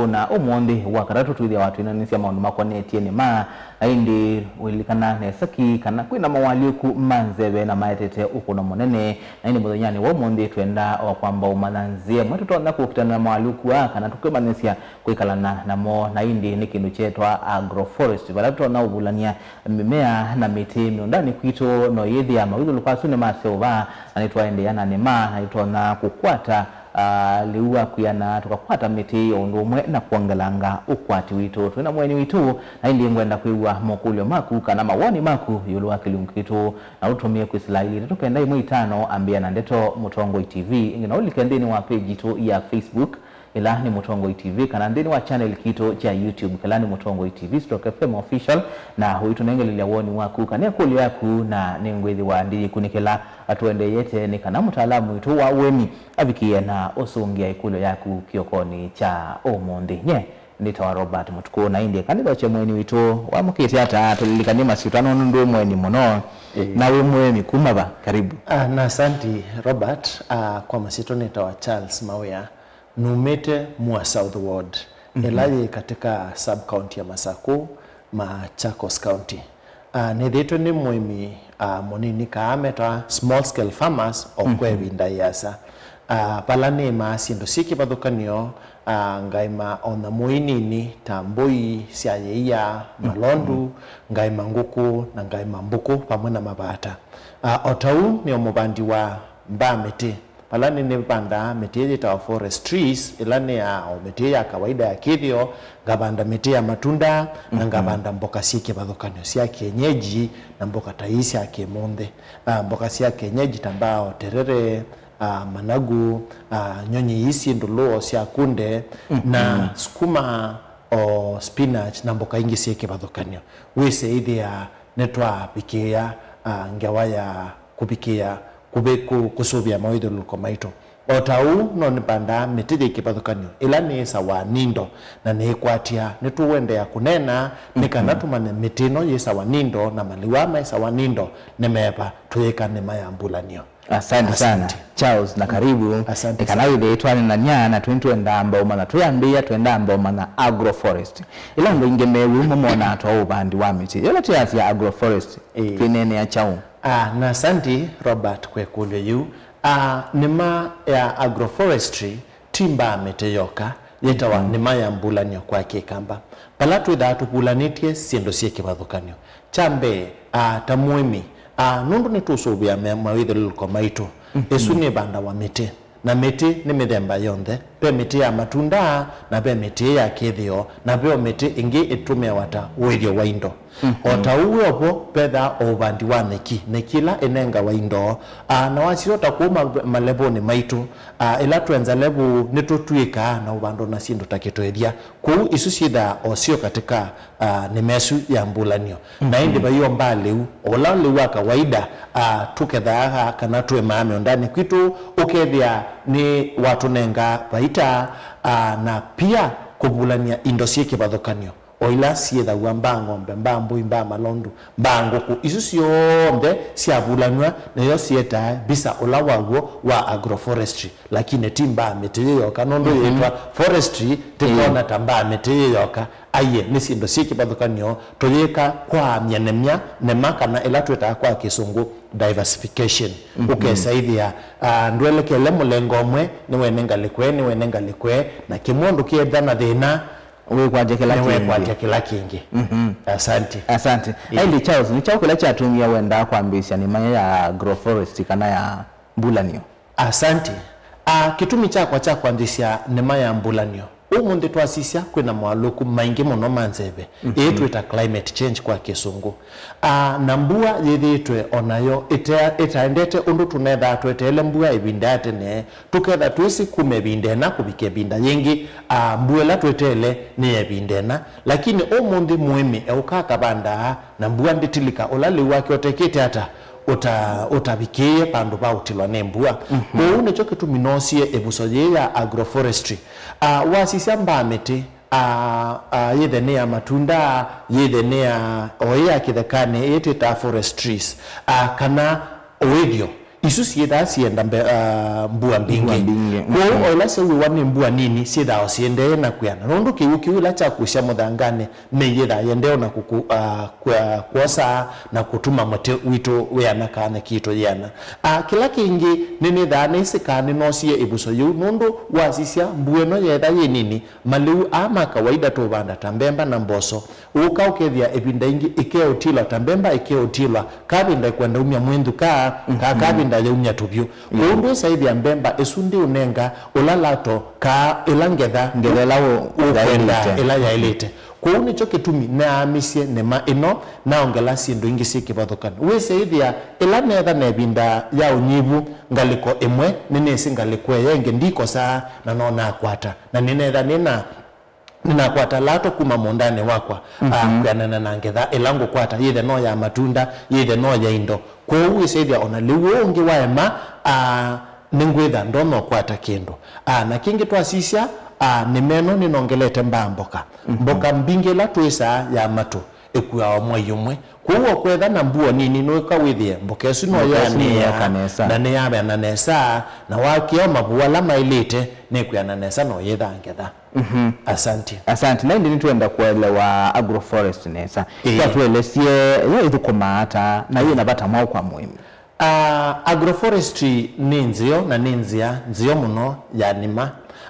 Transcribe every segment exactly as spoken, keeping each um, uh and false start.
Na ũmũnthĩ wa katatũ twĩthĩawa twĩnanĩsya maũndũ makonetye nĩma, na ĩndĩ ũlilikana nesa ki kana kwĩna moalyũku ma nzeve na maetete ũkũno mũnene. Na ĩndĩ mũthenyanĩ wa ũmũnthĩ twenda o kwamba ũmanya nzĩa ĩmwe tũtonya kũkitana na moalyũku aa kana tũkĩmanyĩsya kwĩkalana namo, na ĩndĩ nĩ kĩndũ kyeetwa agroforestry, vala tũtonya ũvulany'a mĩmea na mĩtĩ mĩũndanĩ kwitũ, no yĩthĩa mawĩthũlũko asu nĩmaseũva, na nĩtwaendeea na nĩma, na nĩtũtonya kũkwata, ah, lĩu wa kwĩana, tũkakwata mĩtĩ o ũndũ ũmwe na kwongelanga ũkwati witũ. Twĩ na mũeni witũ, na ĩndĩ ngwenda kwĩw'a mokũlyo maku kana mawoni maku ĩũlũ wa kĩlungu kĩtũ, na ũtũmĩe kwĩsĩla ilĩ itatũ kenda ĩmwe itano, ambĩĩa na ndeto Mũtongoi T V. Ĩngĩ no ũlike nthĩnĩ wa page itũ ya Facebook, ĩla nĩ Mũtongoi T V, kana nthĩnĩ wa channel kitũ kya YouTube, kĩla nĩ Mũtongoi T V stroke F M Official, na ũitũnengelelya woni waku kana ĩkũlyo yaku, na nĩngwĩthĩwa ndiyĩkunĩkĩla. Atũendeeyete nĩ kana mũtaalamu witũ wa ũĩmi avikĩe na ũsũngĩa ĩkũlyo yaku kĩokonĩ kya ũmũnthĩ. Nye nĩtawa Robert Mũtukũ, na ĩndĩ kanĩthokye mũeni witũ wamũkĩte ata, tũlilikanie masyĩtwa nũndũ ndwĩ mũeni mũno. Ĩĩ. Na wĩ mũĩmi kuma va? Karibu. Ah, na asanti Robert. Ah, kwa masyĩtwa nĩtawa Charles Mawĩa. Numĩte Mua South Ward, mhm, ĩla yĩ katika sub county ya Masaku, Machakos County. Ah, nĩthĩĩtwe nĩ mũĩmi, ah, mũnini kaa metawa small scale farmers o kwa, mhm, ĩvinda yĩasa. Ah, vala nĩmaa syĩndũ syĩ kĩvathũkanyo, ah, ngaĩma o nyamũ ii nini ta mbũi sya yĩia, mhm, malondu, ngaĩma ngũkũ na ngaĩma mbũkũ vamwe na mavata. Ah, o ta ũu nĩ o mũvandi wa mbaa mĩtĩ. Vala nĩ nĩvandaa mĩtĩ ĩyĩtawa forest trees, ĩla nĩ ya o mĩtĩ ya kawaida ya kĩthĩo, ngavanda mĩtĩ ya matunda, na, mhm, ngavanda mboka syĩ kĩvathũkanyo sya kienyeji na mboka ta ii sya kĩmũnthĩ. Ah, mboka sya kienyeji ta mbao, terere, ah, managu, ah, nyonyi ii syĩ ndũlũo sya kunde, na, mhm, sukuma, o spinach na mboka ingĩ syĩ kĩvathũkanyo. Wĩsĩ ĩthĩa nĩtwavikĩĩa, ah, ngewa ya kũvikĩĩa kũvĩ-, kũ-, kũsũvĩa mawĩthyũlũlũko maitũ. O ta ũu, no nĩvandaa mĩtĩ yĩ kĩvathũkanyo ĩla nĩĩsawa nindo na nĩĩkwatya. Nĩtũũendeea kũneena nĩ kana, mhm, tũmanye mĩtĩ ĩno yĩsawa nindo na malĩu aa mesawa nindo nĩ meva, tũyĩka nĩma ya mbulanĩo. Asante sana, asante, Charles, na karibu. Asante. Nĩ kana sana. Wĩthĩe twanenany'a na twĩ nĩtwendaa mbaũmanya, twĩambĩĩa twendaa mbaũmanya agroforest. Ĩla andũ aingĩ me wĩu mamonaa ta ũvandi wa mĩtĩ. Ĩla twĩasya agroforest, ĩĩ, twĩneenea kyaũ? Ah, na asanti, Robert, kwa ĩkũlyo yĩu. Ah, nĩma ya agroforestry ti mbaa mĩtĩ yoka, yĩtawa, mhm, nĩma ya mbulanĩo kwa Kĩkamba. Vala twĩthaa tũvulanĩtye syĩndũ syĩ kĩvathũkanyo. Kya mbee, ah, ta mũĩmi, ah, nũndũ nĩtũsũvĩa me-, mawĩthyũlũlũko maitũ, mhm, ĩsu nĩvandawa mĩtĩ. Na mĩtĩ nĩ mĩthemba yonthe. Ve mĩtĩ ya matunda, na ve mĩtĩ ya kĩthĩo, na ve o mĩtĩ ĩngĩ ĩtũmĩawa ta ũĩthyo wa indo. Mhm. O ta ũu wĩ o vo, vethaa o ũvandi wa nyeki, nyeki ĩla ĩnengawa indo. Ah, na wasisya o ta kũu ma-, malevũnĩ maitũ, ah, ĩla twenza levu nĩtũtw'ĩkaa na ũvanda na syĩndũ ta kĩtwethya. Kwoou isu syĩthaa o syĩ o katĩka, ah, nĩma ĩsu ya mbulanĩo. Na ĩndĩ vai o mbaa lĩu, o ũla lĩu wa kawaida, ah, tũkethaa kana tũĩmaa mĩũndanĩ kwitũ, ũkethĩa nĩ watũnenga vaita, ah, na pia kũvulany'a indo syĩ kĩvathũkanyo, o ila syĩthaw'a mbaa ng'ombe, mbaa mbũi, mbaa malondu, mbaa ngũkũ. Isu syonthe syavulanw'a, nĩyo syĩtaa visa ũla waw'o wa agroforestry. Lakini ti mbaa mĩtĩ yĩ yoka, nũndũ, mhm, yĩtwa forestry, tĩkona, ĩĩ, ta mbaa mĩtĩ yĩ yoka. Aiee, nĩ syĩndũ syĩ kĩvathũkanyo, tũyĩka kwaamya nemya, nema kana ĩla twĩtaa kwa Kĩsũngũ diversification. Mhm. Ũkesa ĩthĩa, ah, ndwelekele mũlengo ũmwe, nĩwene ngalĩko ĩ, nĩwene ngalĩko ĩ, na kĩmwondũ kĩetha na thĩna, wĩkwatya kĩla kĩngĩ. Nĩwekwatya kĩla kĩngĩ. Mhm. Asante. Asante. Ĩĩ. Aindi Charles, nĩ kyaũ kĩla kyatumie wendaa kwambĩĩsya nĩma ya agroforestry kana ya mbulanĩo? Asante. Ah, kĩtumi kyakwa kya kwanzĩsya nĩma ya mbulanĩo, ũmũnthĩ twasisya kwĩna moalyũku maingĩ mũno ma nzeve, mhm, ĩĩ twĩta climate change kwa Kĩsũngũ. Ah, na mbua yĩthĩĩtwe o nayo ĩte-, ĩtaendete ũndũ tũnethaa tweteele mbua ĩvinda ya tene, tũketha twĩsĩ kuma ĩvinda ĩna kũvika ĩvinda yĩngĩ, ah, mbua ĩla tweteele nĩ ya ĩvinda ĩna. Lakini ũmũnthĩ mũĩmi eũka akavandaa, na mbua ndĩtilika, ũla lĩu wake ũtekĩte ata? Ũta-, ũtavikĩĩe vandũ va ũtilwa nĩ mbua. Mhm. Kwoou nĩkyo kĩtumi noosie ĩvuso yĩĩ ya agroforestry. Ah, wasisya mbaa mĩtĩ, ah, ah, yĩthe nĩ ya matunda, yĩthe nĩ ya, o ĩ ya kĩthekanĩ, ĩĩ twĩtaa forest trees, ah, kana ũĩthyo, Isu syĩthaa syĩenda mbe-, ah, mbua mbingĩ. Mbua mbingĩ. Kwoou, mhm, o ila syauĩwa nĩ mbua nini, syĩthaa o syĩendee na kwĩana. Nũndũ kĩw'ũ kĩu ĩla kyakusya mũthanganĩ, mĩĩ yĩthaa yĩendee o na kũku-, ah, kwa-, kwosa na kũtuma mũtĩ witũ wĩana kana nyeki yitũ yĩana. Ah, kĩla kĩngĩ, nĩnĩthaa nĩsĩ kana nĩnoosie ĩvuso yĩu, nũndũ wasisya mbua ĩno yeetha yĩ nini, malĩu aa ma kawaida tũvanda ta mbemba na mboso, ũka ũkethĩa ĩvinda ĩngĩ ĩkeũtilwa ta mbemba ĩkeũtilwa, kavinda ĩkwenda umya mwĩnthuka, kaa, mhm, kavinda yaumya tũvyũ. Ĩĩ. Kwoou ndwĩsa ĩthĩa mbemba ĩsu ndĩũnenga ũla lato, kaa ĩla ngetha, ngetha ĩla ũ-, ũkwenda yaĩlĩte, ĩla yaĩlĩte. Kwoou nĩkyo kĩtumi naamisye nĩma ĩno, naongela syĩndũ ingĩ syĩ kĩvathũkany'o. Wĩsa ĩthĩa ĩla neetha na ĩvinda ya ũnyivu ngalĩko ĩmwe, nĩnĩsĩ ngalĩko ĩyo ĩngĩ ndikosaa na no nakwata. Na nĩneetha nĩna nĩnakwata lato kuma mũũndanĩ wakwa, mhm, ah, kwĩanana na ngetha ĩla ngũkwata, yĩthe no ya matunda, yĩthe no ya indo. Kwoou wĩsĩthya o na lĩu ũũ ũngĩ waema, ah, nĩngwĩtha ndonya ũkwata kĩndũ. Ah, na kĩngĩ twasisya, ah, nĩma ĩno nĩnongelete mbaa mboka. Mhm. Mboka mbingĩ ĩla twĩsaa ya matũ ĩkuaa o mwai ũmwe. Kwoou o kwetha na mbua nini nũĩka wĩthĩe mboka ĩsu no, mboka ĩsu yĩanĩaa nĩyoka nesa, na nĩyaveana nesa, na wakĩa o mavũũ ala maĩlĩte, nĩkwĩana nesa na ũyĩthaa ngetha. Mhm. Asante. Asante. Na ĩndĩ nĩtwenda kũelewa agroforest nesa. Ĩĩ. Kwa tũelesye, yo ĩthũkũmaa ata, na yĩ na vata mwaũ kwa mũĩmi? Ah, agroforestry nĩ nzeo na nĩ nzĩa nzeo mũno ya nĩma.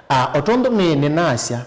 Ah, o tondũ nĩ, nĩnaasya,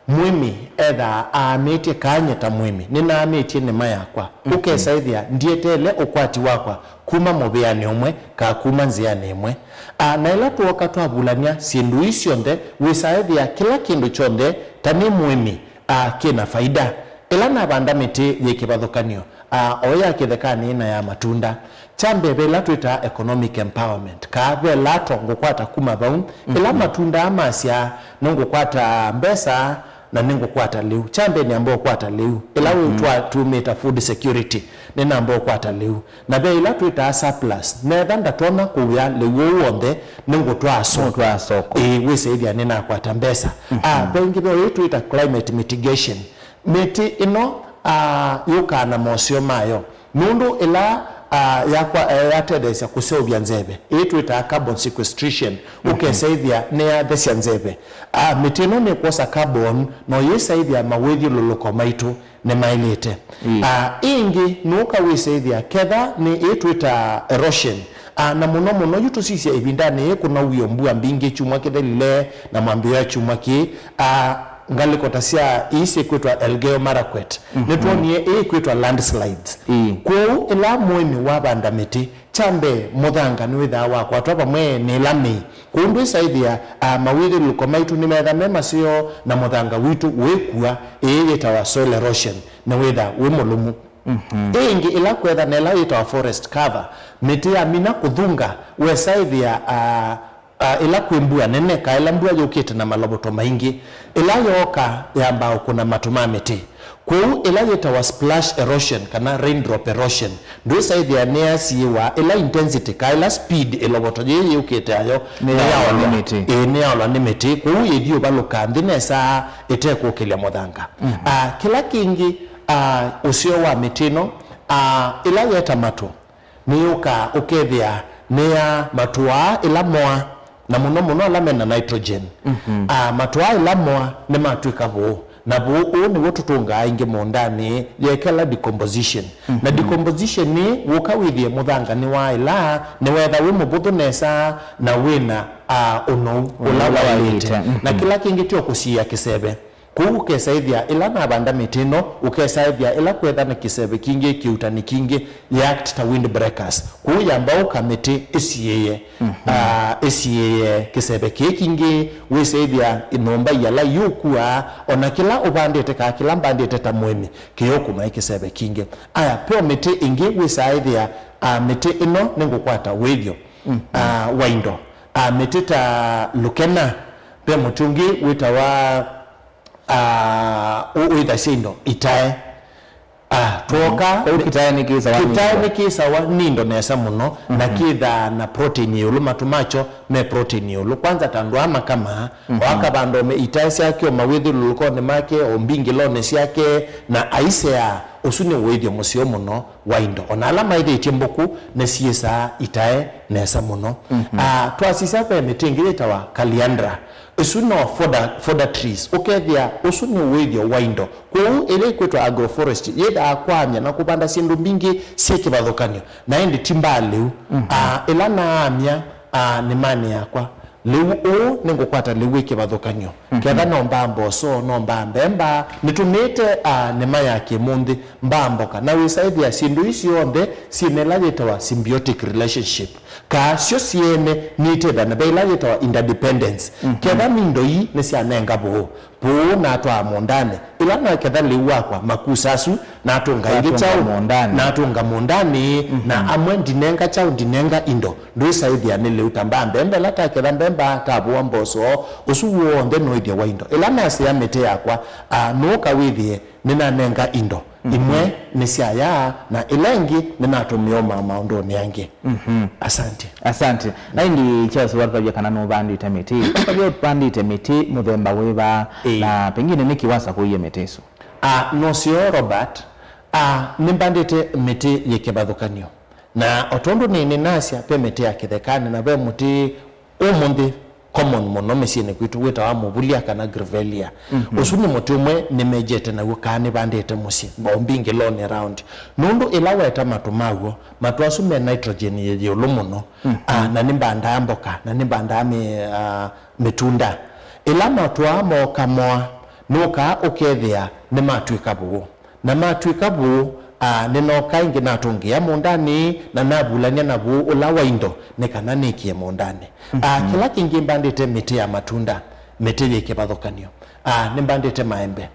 mũĩmi ethaa aamĩtye kanya ta mũĩmi, nĩnaamĩtye nĩma yakwa. Mhm. Ũkesa ĩthĩa ndieteele ũkwati wakwa kuma mũvĩanĩ ũmwe, kaa kuma nzĩanĩ ĩmwe. Ah, na ĩla twooka twavulany'a syĩndũ ii syonthe, wĩsaa ĩthĩa kĩla kĩndũ kyonthe ta nĩ mũĩmi, ah, kĩ na faida. Ĩla navanda mĩtĩ yĩ kĩvathũkany'o, ah, o ya kĩthekanĩ na ya matunda, kya mbee ve ĩla twĩtaa economic empowerment, kaa ve lato ngũkwata kuma vau, ĩla, mhm, matunda aa masyaa, nĩngũkwata mbesa, na nĩngũkwata lĩu. Kya mbee nĩamba ũkwata lĩu, ĩla, mhm, wĩtwa tumĩta food security, nĩnamba ũkwata lĩu. Na ve ĩla twĩtaa surplus, netha ndatonya kũwĩa lĩu ũũ w'onthe, nĩngũtwaa soko. Ngũtwaa soko. Ĩĩ, wĩsĩthya nĩnakwata mbesa. Mhm. Ah, ve ĩngĩ ve ĩĩ twĩta climate mitigation. Mĩtĩ ĩno, ah, yũkaa na moseo mayo. Nũndũ ĩla, ah, yakwa, eh, yatetheesya kũseũvya nzeve, ĩĩ twĩtaa carbon sequestration, mhm, ũkesa ĩthĩa nĩyathesya nzeve. Ah, mĩtĩ ĩno nĩkwosa carbon, na ũyĩsa ĩthĩa mawĩthyũlũlũko maitũ nĩmaĩlĩte. Ĩĩ. Ah, ĩngĩ, nũka wĩsa ĩthĩa ketha nĩ ĩĩ twĩtaa erosion. Ah, na mũno mũno, yu tũsisye ĩvindanĩ yĩĩ kũnauie mbua mbingĩ kyumwa kĩthelile na mwambĩĩo ya kyumwa kĩĩ. Ah, ngalĩko ta sya ii syĩkwĩtwa Elgeyo Marakwet, mhm, nĩtwonie ĩĩ kwĩtwa landslides. Ĩĩ. Kwoou ĩla mũĩmi wavanda mĩtĩ, kya mbee mũthanga nĩwĩthaa wakwatwa vamwe nĩ ĩla mĩĩ. Kwoou ndwĩsa ĩthĩa, a, mawĩthyũlũlũko maitũ nĩmetha me maseo na mũthanga witũ wĩkua, ĩĩ yĩtawa soil erosion, nĩwĩthaa wĩ mũlũmu. Mhm. Ĩngĩ ĩla kwetha na ĩla yĩtawa forest cover, mĩtĩ yamina kũthunga, wesa ĩthĩa, a, a, ĩla kwĩ mbua nene, ka ĩla mbua yũkĩte na malovoto maingĩ, ĩla yooka yambaa ũkũna matũ ma mĩtĩ. Kwoou ĩla yĩtawa splash erosion kana raindrop erosion, ndwĩsa ĩthĩa nĩyasiĩwa ĩla intensity, ka ĩla speed ĩlovoto yĩĩ yũkĩte ayo nĩyaolwa nĩ mĩtĩ. Ĩĩ, nĩyaolwa nĩ mĩtĩ, kwoou yĩthi ũvalũka nthĩ nesa ĩtekũkĩlya mũthanga. Mhm. A, kĩla kĩngĩ, a, ũseo wa mĩtĩ ĩno, a, ĩla yeta matũ, nĩyũkaa ũkethĩa nĩya matũaa ĩla moa, na mũno mũno ala mena nitrogen. Mhm. Ah, matũaa ĩla moa nĩmatw'ĩka vũũ, na vũũ ũũ nĩw'o tũtũngaa ĩngĩ mũũndanĩ, yekela decomposition. Na, mhm, decomposition nĩ wũka wĩthĩe mũthanga nĩwaĩla, nĩwetha wĩ mũvũthũ nesa, na wĩna, ah, ũnou ũla waĩlĩte. Ũla waĩlĩte. Na, mhm, kĩla kĩngĩ tyo kũsiĩa kĩseve. Kwoou ũkesa ĩthĩa ĩla navanda mĩtĩ ĩno, ũkesa ĩthĩa ĩla kwetha na kĩseve kingĩ, kĩutani kingĩ, yĩ act ta windbreakers. Kwoou yambaũka mĩtĩ ĩsiĩĩe, mhm, ah, ĩsiĩĩe kĩseve kĩĩ kingĩ, wĩsa ĩthĩa nyũmba iala iũkua, o na kĩla ũvandĩte, kaa kĩla mbandĩte ta mũĩmi, kĩyũkũnwa ĩ kĩseve kingĩ. Aya, pyo mĩtĩ ĩngĩ wĩsa ĩthĩa, ah, mĩtĩ ĩno nĩngũkwata wĩthyo, mhm, ah, wa indo. Ah, mĩtĩ ta lũkena, ve mũtĩ ũngĩ wĩtawa, ah, ũ-, wĩthasya indo itae. Ah, twoka. Kau kĩtae nĩ kĩsawa nĩ kĩtae indo. Nĩ kĩsawa nĩ indo nesa mũno, na kĩthaa na protein ĩũlũ, matũ makyo me protein ĩũlũ. Kwanza ta andũ aa makamaa, o akavanda ome itae syake, o mawĩthyũlũlũkonĩ make, o mbingĩlonĩ syake, na aiseaa, ũsu nĩ ũĩthyo mũseo mũno wa indo. Ona ala maĩthĩtye mbũkũ nĩsyĩsaa itae nesa mũno. Ah, twasisya ve mĩtĩ ĩngĩ yĩtawa Calliandra. Ĩsu no fodder, fodder trees. Ũkethĩa ũsu nĩ ũĩthyo wa indo. Kwoou ĩla ĩkwĩtwa agroforestry yĩthaa kwamya na kũvanda syĩndũ mbingĩ syĩ kĩvathũkany'o, na ĩndĩ ti mbaa lĩu. Ah, ĩla naamya, ah, nĩmanĩ yakwa, lĩu ũũ nĩngũkwata lĩu wĩ kĩvathũkany'o. Ketha no mbaa mboso, no mbaa mbemba, nĩtũmĩĩte, ah, nĩma ya kĩmũnthĩ, mbaa mboka. Na wĩsaĩthĩa syĩndũ ii syonthe syĩ na ĩla yĩtawa symbiotic relationship. Kaa syo syeene nitethana ve ila yĩtawa interdependence. Ketha nĩ indo ii nĩsyanenga vũũ, vũũ natwaa mũũndanĩ. Ĩla naketha lĩu wakwa, makusa asu natũnga ĩngĩ kyaũ, mũũndanĩ. Natũnga mũũndanĩ, na amwe ndinenga kyaũ, ndinenga indo. Ndwĩsaĩthĩa nĩ lĩu ta mbaa mbemba, ĩla taketha mbemba, tavũa mboso, ũsu w'onthe nũĩthyo wa indo. Ĩla nasea mĩtĩ yakwa, a, nũũka wĩthĩe nĩnanenga indo. Imwe nĩsyayaa, na ĩla ĩngĩ nĩnatũmĩomaa maũndũnĩ angĩ. Asante. Asante. Na ĩndĩ Charles, watũtavya kana nũvandĩte mĩtĩ. Ũtavya ũvandĩte mĩtĩ mũthemba wĩva, ĩĩ, na pengine nĩkĩ wasakũie mĩtĩ ĩsu? Ah, no sio Robert, ah, nĩmbandĩte mĩtĩ yĩ kĩvathũkany'o. Na o tondũ nĩ, nĩnasya, ve mĩtĩ ya kĩthekanĩ na ve mũtĩ ũmũnthĩ common mũno mĩsyĩnĩ kwitũ wĩtawa mũvulya kana grevillea. Ũsu nĩ mũtĩ ũmwe nĩmejete naw'o kaa nĩvandĩte mũsyĩ, o mbingĩlonĩ around. Nũndũ ĩla weta matũ maw'o, matũ asu me nitrogen yĩ ĩũlũ mũno, ah, na nĩmbandaa mboka, na nĩmbandaa mĩ-, ah, mĩtunda. Ĩla matũ aa mooka moa, nũkaa ũkethĩa nĩmatw'ĩka vũũ. Na matw'ĩka vũũ, a, nĩnooka ĩngĩ natũngĩa mũũndanĩ, na navulany'a na vũũ ũla wa indo, nĩ kana nĩkĩe mũũndanĩ. A, kĩla kĩngĩ mbandĩte mĩtĩ ya matunda, mĩtĩ yĩ kĩvathũkany'o. A, nĩmbandĩte maembe,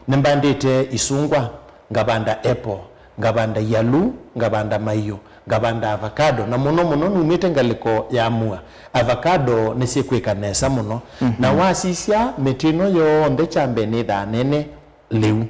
nĩmbandĩte isungwa, ngavanda apple, ngavanda ialu, ngavanda maiũ, ngavanda avocado, na mũno mũno numĩte ngalĩko ya Mua. Avocado nĩsyĩkwĩka nesa mũno. Na wasisya mĩtĩ ĩno yonthe kya mbee nĩthaa nene, lĩu.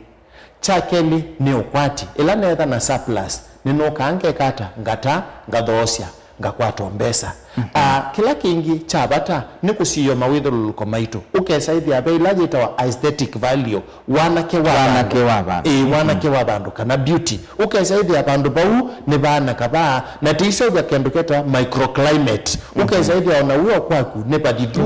Kya kelĩ nĩ ũkwati. Ĩla neetha na surplus, nĩnũkaa ngeka ata? Ngata, ngathoosya, ngakwata o mbesa. Ah, kĩla kĩngĩ kya vata nĩ kũsiĩĩa mawĩthyũlũlũko maitũ. Ũkesa ĩthĩa ve ĩla yĩtawa aesthetic value, wanake wa vandũ. Wanake wa vandũ. Ĩĩ, wanake wa vandũ, kana beauty. Ũkesa ĩthĩa vandũ vau nĩ vaana kavaa, na tĩiseũvya kĩndũ ketawa microclimate. Ũkesa ĩthĩa ona wĩ o kwaku nĩ vathithu,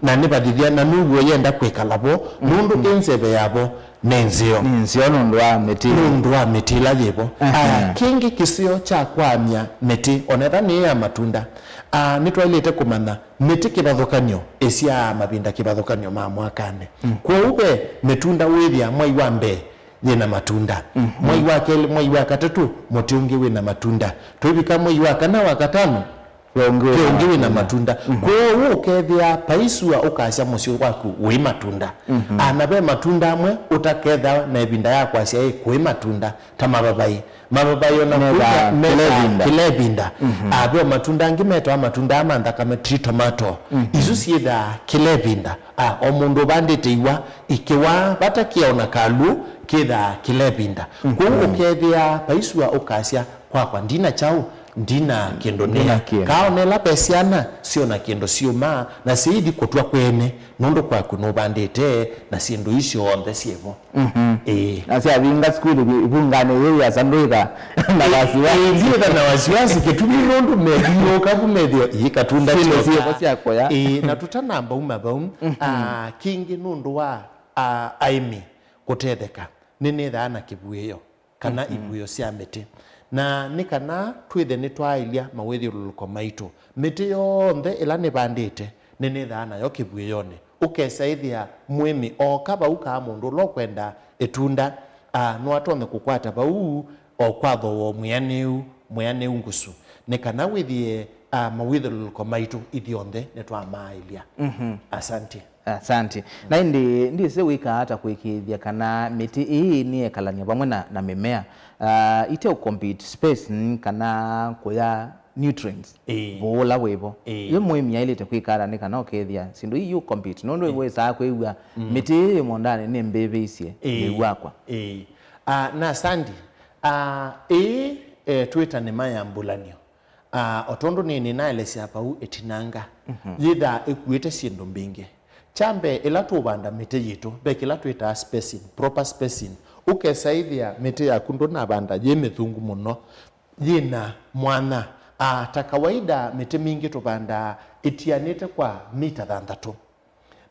na nĩ vathithya, na nũw'o yenda kwĩkala vo, nũndũ ĩ nzeve yavo nĩ nzeo. Nĩ nzeo nũndũ wa mĩtĩ. Nũndũ wa mĩtĩ ĩla yĩvo. Aha. Ah, kĩngĩ kĩseo kya kwamya mĩtĩ, onetha nĩ ya matunda. Ah, nĩtwaĩlĩte kũmanya mĩtĩ kĩvathũkany'o ĩsyaa mavinda kĩvathũkany'o ma mwakanĩ. Kwoou ve mĩtunda wĩthĩa mwai wa mbee yĩna matunda. Mwai wa kelĩ, mwai wa katatũ, mũtĩ ũngĩ wĩna matunda. Twĩvika mwai wa kana, wa katano, ve ũngĩ wĩ na matunda. Kwoou ũkethĩa paisua ũkasya mũsyĩ waku wĩ matunda. Ah, na ve matunda amwe ũtaketha na ĩvinda ya kwasya ĩ kwĩ matunda, ta mavavai. Mavavai ona kĩla ĩvinda. Ah, ve matunda angĩ metawa matunda aa ma nthakame, tree tomato. Isu syĩthaa kĩla ĩvinda. Ah, o mũndũ ũvandĩte iwa ikĩwaa vata kĩao na kalũ kĩthaa kĩla ĩvinda. Kwoou ũkethĩa paisua ũkasya, kwakwa ndina kyaũ, ndina kĩndũ nĩa. Ndina kĩndũ. Kaona ĩla ve syana syona kĩndũ syũmaa na syĩithi kũtw'a kwene, nũndũ kwaku nũvandĩte na syĩndũ ii syonthe syĩvo. Ĩĩ. Na syavinga sukulu ivunganĩ yĩu yasa ndwĩka na wasiwasi. Ĩĩ, ndiĩka na wasiwasi kĩtumi nũndũ methiũũka vu methĩo ii katunda syĩndũ syoka. Syĩvo sya kũya. Ĩĩ, na tũtanamba uma vau, ah, kĩngĩ nũndũ wa, ah, aĩmi kũtetheka, nĩnĩthaa na kĩvuĩo kana ivũĩo sya mĩtĩ. Na nĩ kana twĩthe nĩtwaaĩlya mawĩthyũlũlũko maitũ. Mĩtĩ yonthe ĩla nĩvandĩte, nĩnĩthaa nayo kĩvuĩonĩ. Ũkesa ĩthĩa mũĩmi ooka vau kaa mũndũ ũla ũkwenda ĩtunda, a, no atonye kũkwata vau o kwa thooa mwĩanĩu, mwĩanĩu ngusu. Nĩ kana wĩthĩe, a, mawĩthyũlũlũko maitũ ithyonthe nĩtwamaaĩlya. Asante. Asante. Na ĩndĩ ndĩsĩ wĩkaa ata kũĩkĩĩthya kana mĩtĩ ĩĩ nĩyekalany'a vamwe na, na mĩmea, ah, ite ũ compete space, mm, kana kũya nutrients? Ĩĩ. Vũũ ũla wĩvo. Ĩĩ. Yu mũĩmi aĩlĩte kwĩka ata nĩ kana ũkethĩa syĩndũ ii yu compete? Nũndũ wĩsaa kwĩw'a mĩtĩ ĩĩ yĩ mũũndanĩ nĩ mbĩvĩisye lĩu wakwa. Ĩĩ. Ah, na Sandi, Ah, ĩĩ, eh, twĩta nĩma ya mbũlanĩo. Ah, o tondũ nĩ nĩnaelesya vau ĩtinanga, yĩthaa ĩkuĩte syĩndũ mbingĩ. Kya mbee, ĩla tũũvanda mĩtĩ yitũ, ve kĩla twĩtaa spacing, proper spacing. Ũkesa ĩthĩa mĩtĩ yaku ndũnavanda yĩ mĩthũngu mũno, yĩna mwanya. Ah, ta kawaida, mĩtĩ mingĩ tũvandaa ĩtianĩte kwa mita thanthatũ.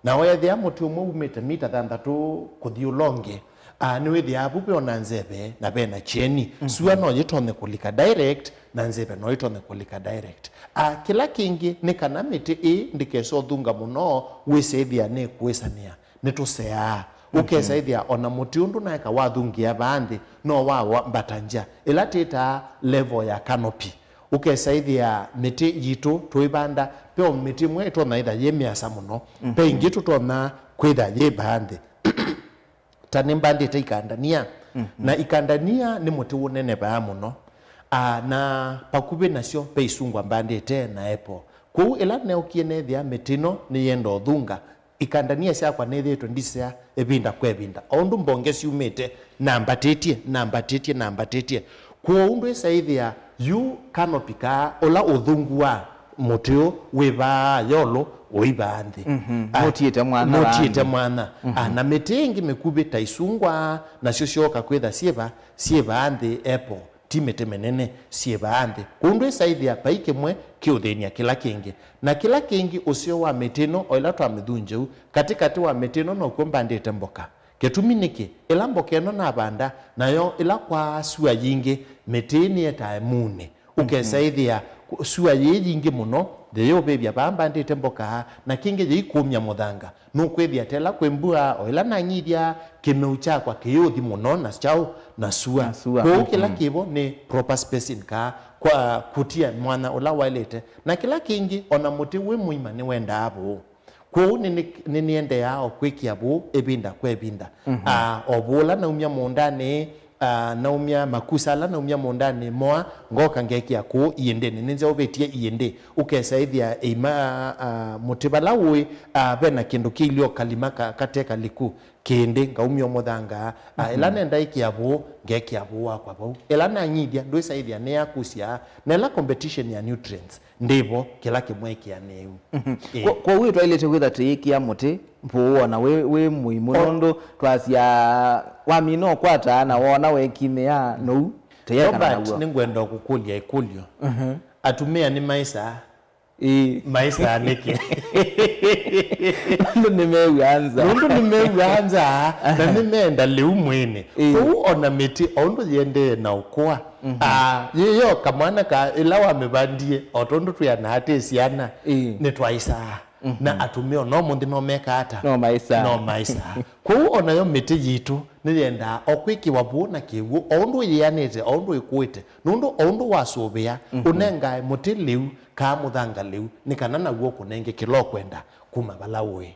Na weethĩa mũtĩ ũmwe umĩte mita thanthatũ kũthi ũla ũngĩ, ah, nĩwĩthĩaa vu ve ona nzeve na ve na kyeni. Sua no yĩtonye kũlika direct, na nzeve no ĩtonye kũlika direct. Ah, kĩla kĩngĩ nĩ kana mĩtĩ ĩĩ ndĩkesa ũthunga mũno, wĩsethĩa nĩkũĩsanĩa, nĩtũseaa. Ũkesa ĩthĩa ona mũtĩ ũndũ naeka wathungĩa vaa nthĩ, no wawambata nja, ĩla twĩtaa level ya canopy. Ũkesa ĩthĩa mĩtĩ yitũ tũivanda, ve o mĩtĩ ĩmwe ĩtonya ĩtha yĩ mĩasa mũno, ve ĩngĩ tũtonya kwĩtha yĩ vaa nthĩ. Ta nĩmbandĩte ikandania, na ikandania nĩ mũtĩ ũnenevaa mũno. Ah, na vakuvĩ nasyo ve isungwa mbandĩte na apple. Kwoou ĩla neũkie neethĩa mĩtĩ ĩno nĩyenda ũthunga, ikandania syakwa nĩthĩĩtwe ndisea ĩvinda kwa ĩvinda, o ũndũ mbonge syumĩte, nambatĩtye, nambatĩtye, nambatĩtye. Kwoou ndwĩsa ĩthĩa yu canopy kaa ũla ũthũngũ wa mũtĩ ũũ wĩ vaa yolũ ũivaa nthĩ. Mhm. Ah, nũtiĩte mwanya vaa nũtiĩte nthĩ. Mwanya. Mhm. Ah, na mĩtĩ ĩngĩ mĩkuvĩ ta isungwa, nasyo syooka kwĩtha syĩva, syĩvaa nthĩ apple. Ti mĩtĩ mĩnene syĩvaa nthĩ. Kũu ndwĩsa ĩthĩa vai kĩmwe kĩũthĩny'a kĩla kĩngĩ. Na kĩla kĩngĩ, ũseo wa mĩtĩ ĩno, o ĩla twamĩthunja ũu, katĩkatĩ wa mĩtĩ ĩno nokw'o mbandĩte mboka. Kĩtumi nĩkĩ? Ĩla mboka ĩno navanda, nayo ĩla kwaa sua yingĩ, mĩtĩ ĩĩ nĩyetaa ĩmunĩ. Ũkesa ĩthĩa sua yĩĩ yingĩ mũno, yĩyũvĩvya vaa mbandĩte mboka, na kĩngĩ yĩikũmya mũthanga. Nũkwĩthĩa ta ĩla kwĩ mbua, o ĩla nanyithya, kĩmeu kyakwa kĩyũthi mũno na kyaũ, na sua. Na sua. Kwoou kĩla kĩvo nĩ proper spacing, kaa kwa kũtia mwanya ũla waĩlĩte. Na kĩla kĩngĩ, ona mũtĩ wĩ mũima nĩwendaa vũũ. Kwoou nĩ, nĩ, nĩnĩendeeaa o kwĩkĩa vũũ ĩvinda kwa ĩvinda. Ah, o vũũ ũla naumya mũũndanĩ, ah, naumya makusa ala naumya mũũndanĩ moa, ngoka ngekĩa kũũ iĩndĩnĩ. Nĩnzeũvĩtye iĩndĩ. Ũkesa ĩthĩa ĩima, ah, mũtĩ vala ũĩ, ah, ve na kĩndũ kĩilye o kalima ka, kate kaliku. Kĩndĩ, ngaumya o mũthanga, ah, ĩla nenda ĩkĩa vũũ, ngekĩa vũũ wakwa vau. Ĩla nanyithya, ndwĩsa ĩthĩa nĩyakusya, na ĩla competition ya nutrients, ndĩvo, kĩla kĩmwe ĩkĩanĩu. Ĩĩ. Kwo-, kwoou twaĩlĩte kwĩtha tũyĩkĩa mũtĩ vũũ ona wĩ, wĩ mũimũ, nũndũ twasya wamina ũkwataa na wona wekimĩa nou, tũyekana Robert, naw'o. Nĩngwenda kũkũlya ĩkũlyo. Atumĩa nĩmaĩsaa Ĩĩ. Maĩsaa nĩkĩ? Nũndũ nĩmew'aa nza. Nũndũ nĩmew'aa nza, na nĩmeenda lĩu mwĩĩnĩ. Ĩĩ. Kwoou ona mĩtĩ, o ũndũ yĩendee na ũkũa, ah, yĩyo kamwana ka ĩla wamĩvandie, o tondũ twĩanaa twĩ syana, ĩĩ, nĩtwaĩsaa. Na atumĩa o na ũmũnthĩ no meka ata? No maĩsaa. No maĩsaa. Kwoou o nayo mĩtĩ yitũ nĩyendaa o kwĩkĩwa vũũ na kĩw'ũ, o ũndũ yĩanĩte, o ũndũ ĩkũĩte, nũndũ o ũndũ wasũvĩa, ũnengae mũtĩ lĩu, kaa mũthanga lĩu, nĩ kana naw'o ũkũnenge kĩla ũkwenda kuma vala ũĩ.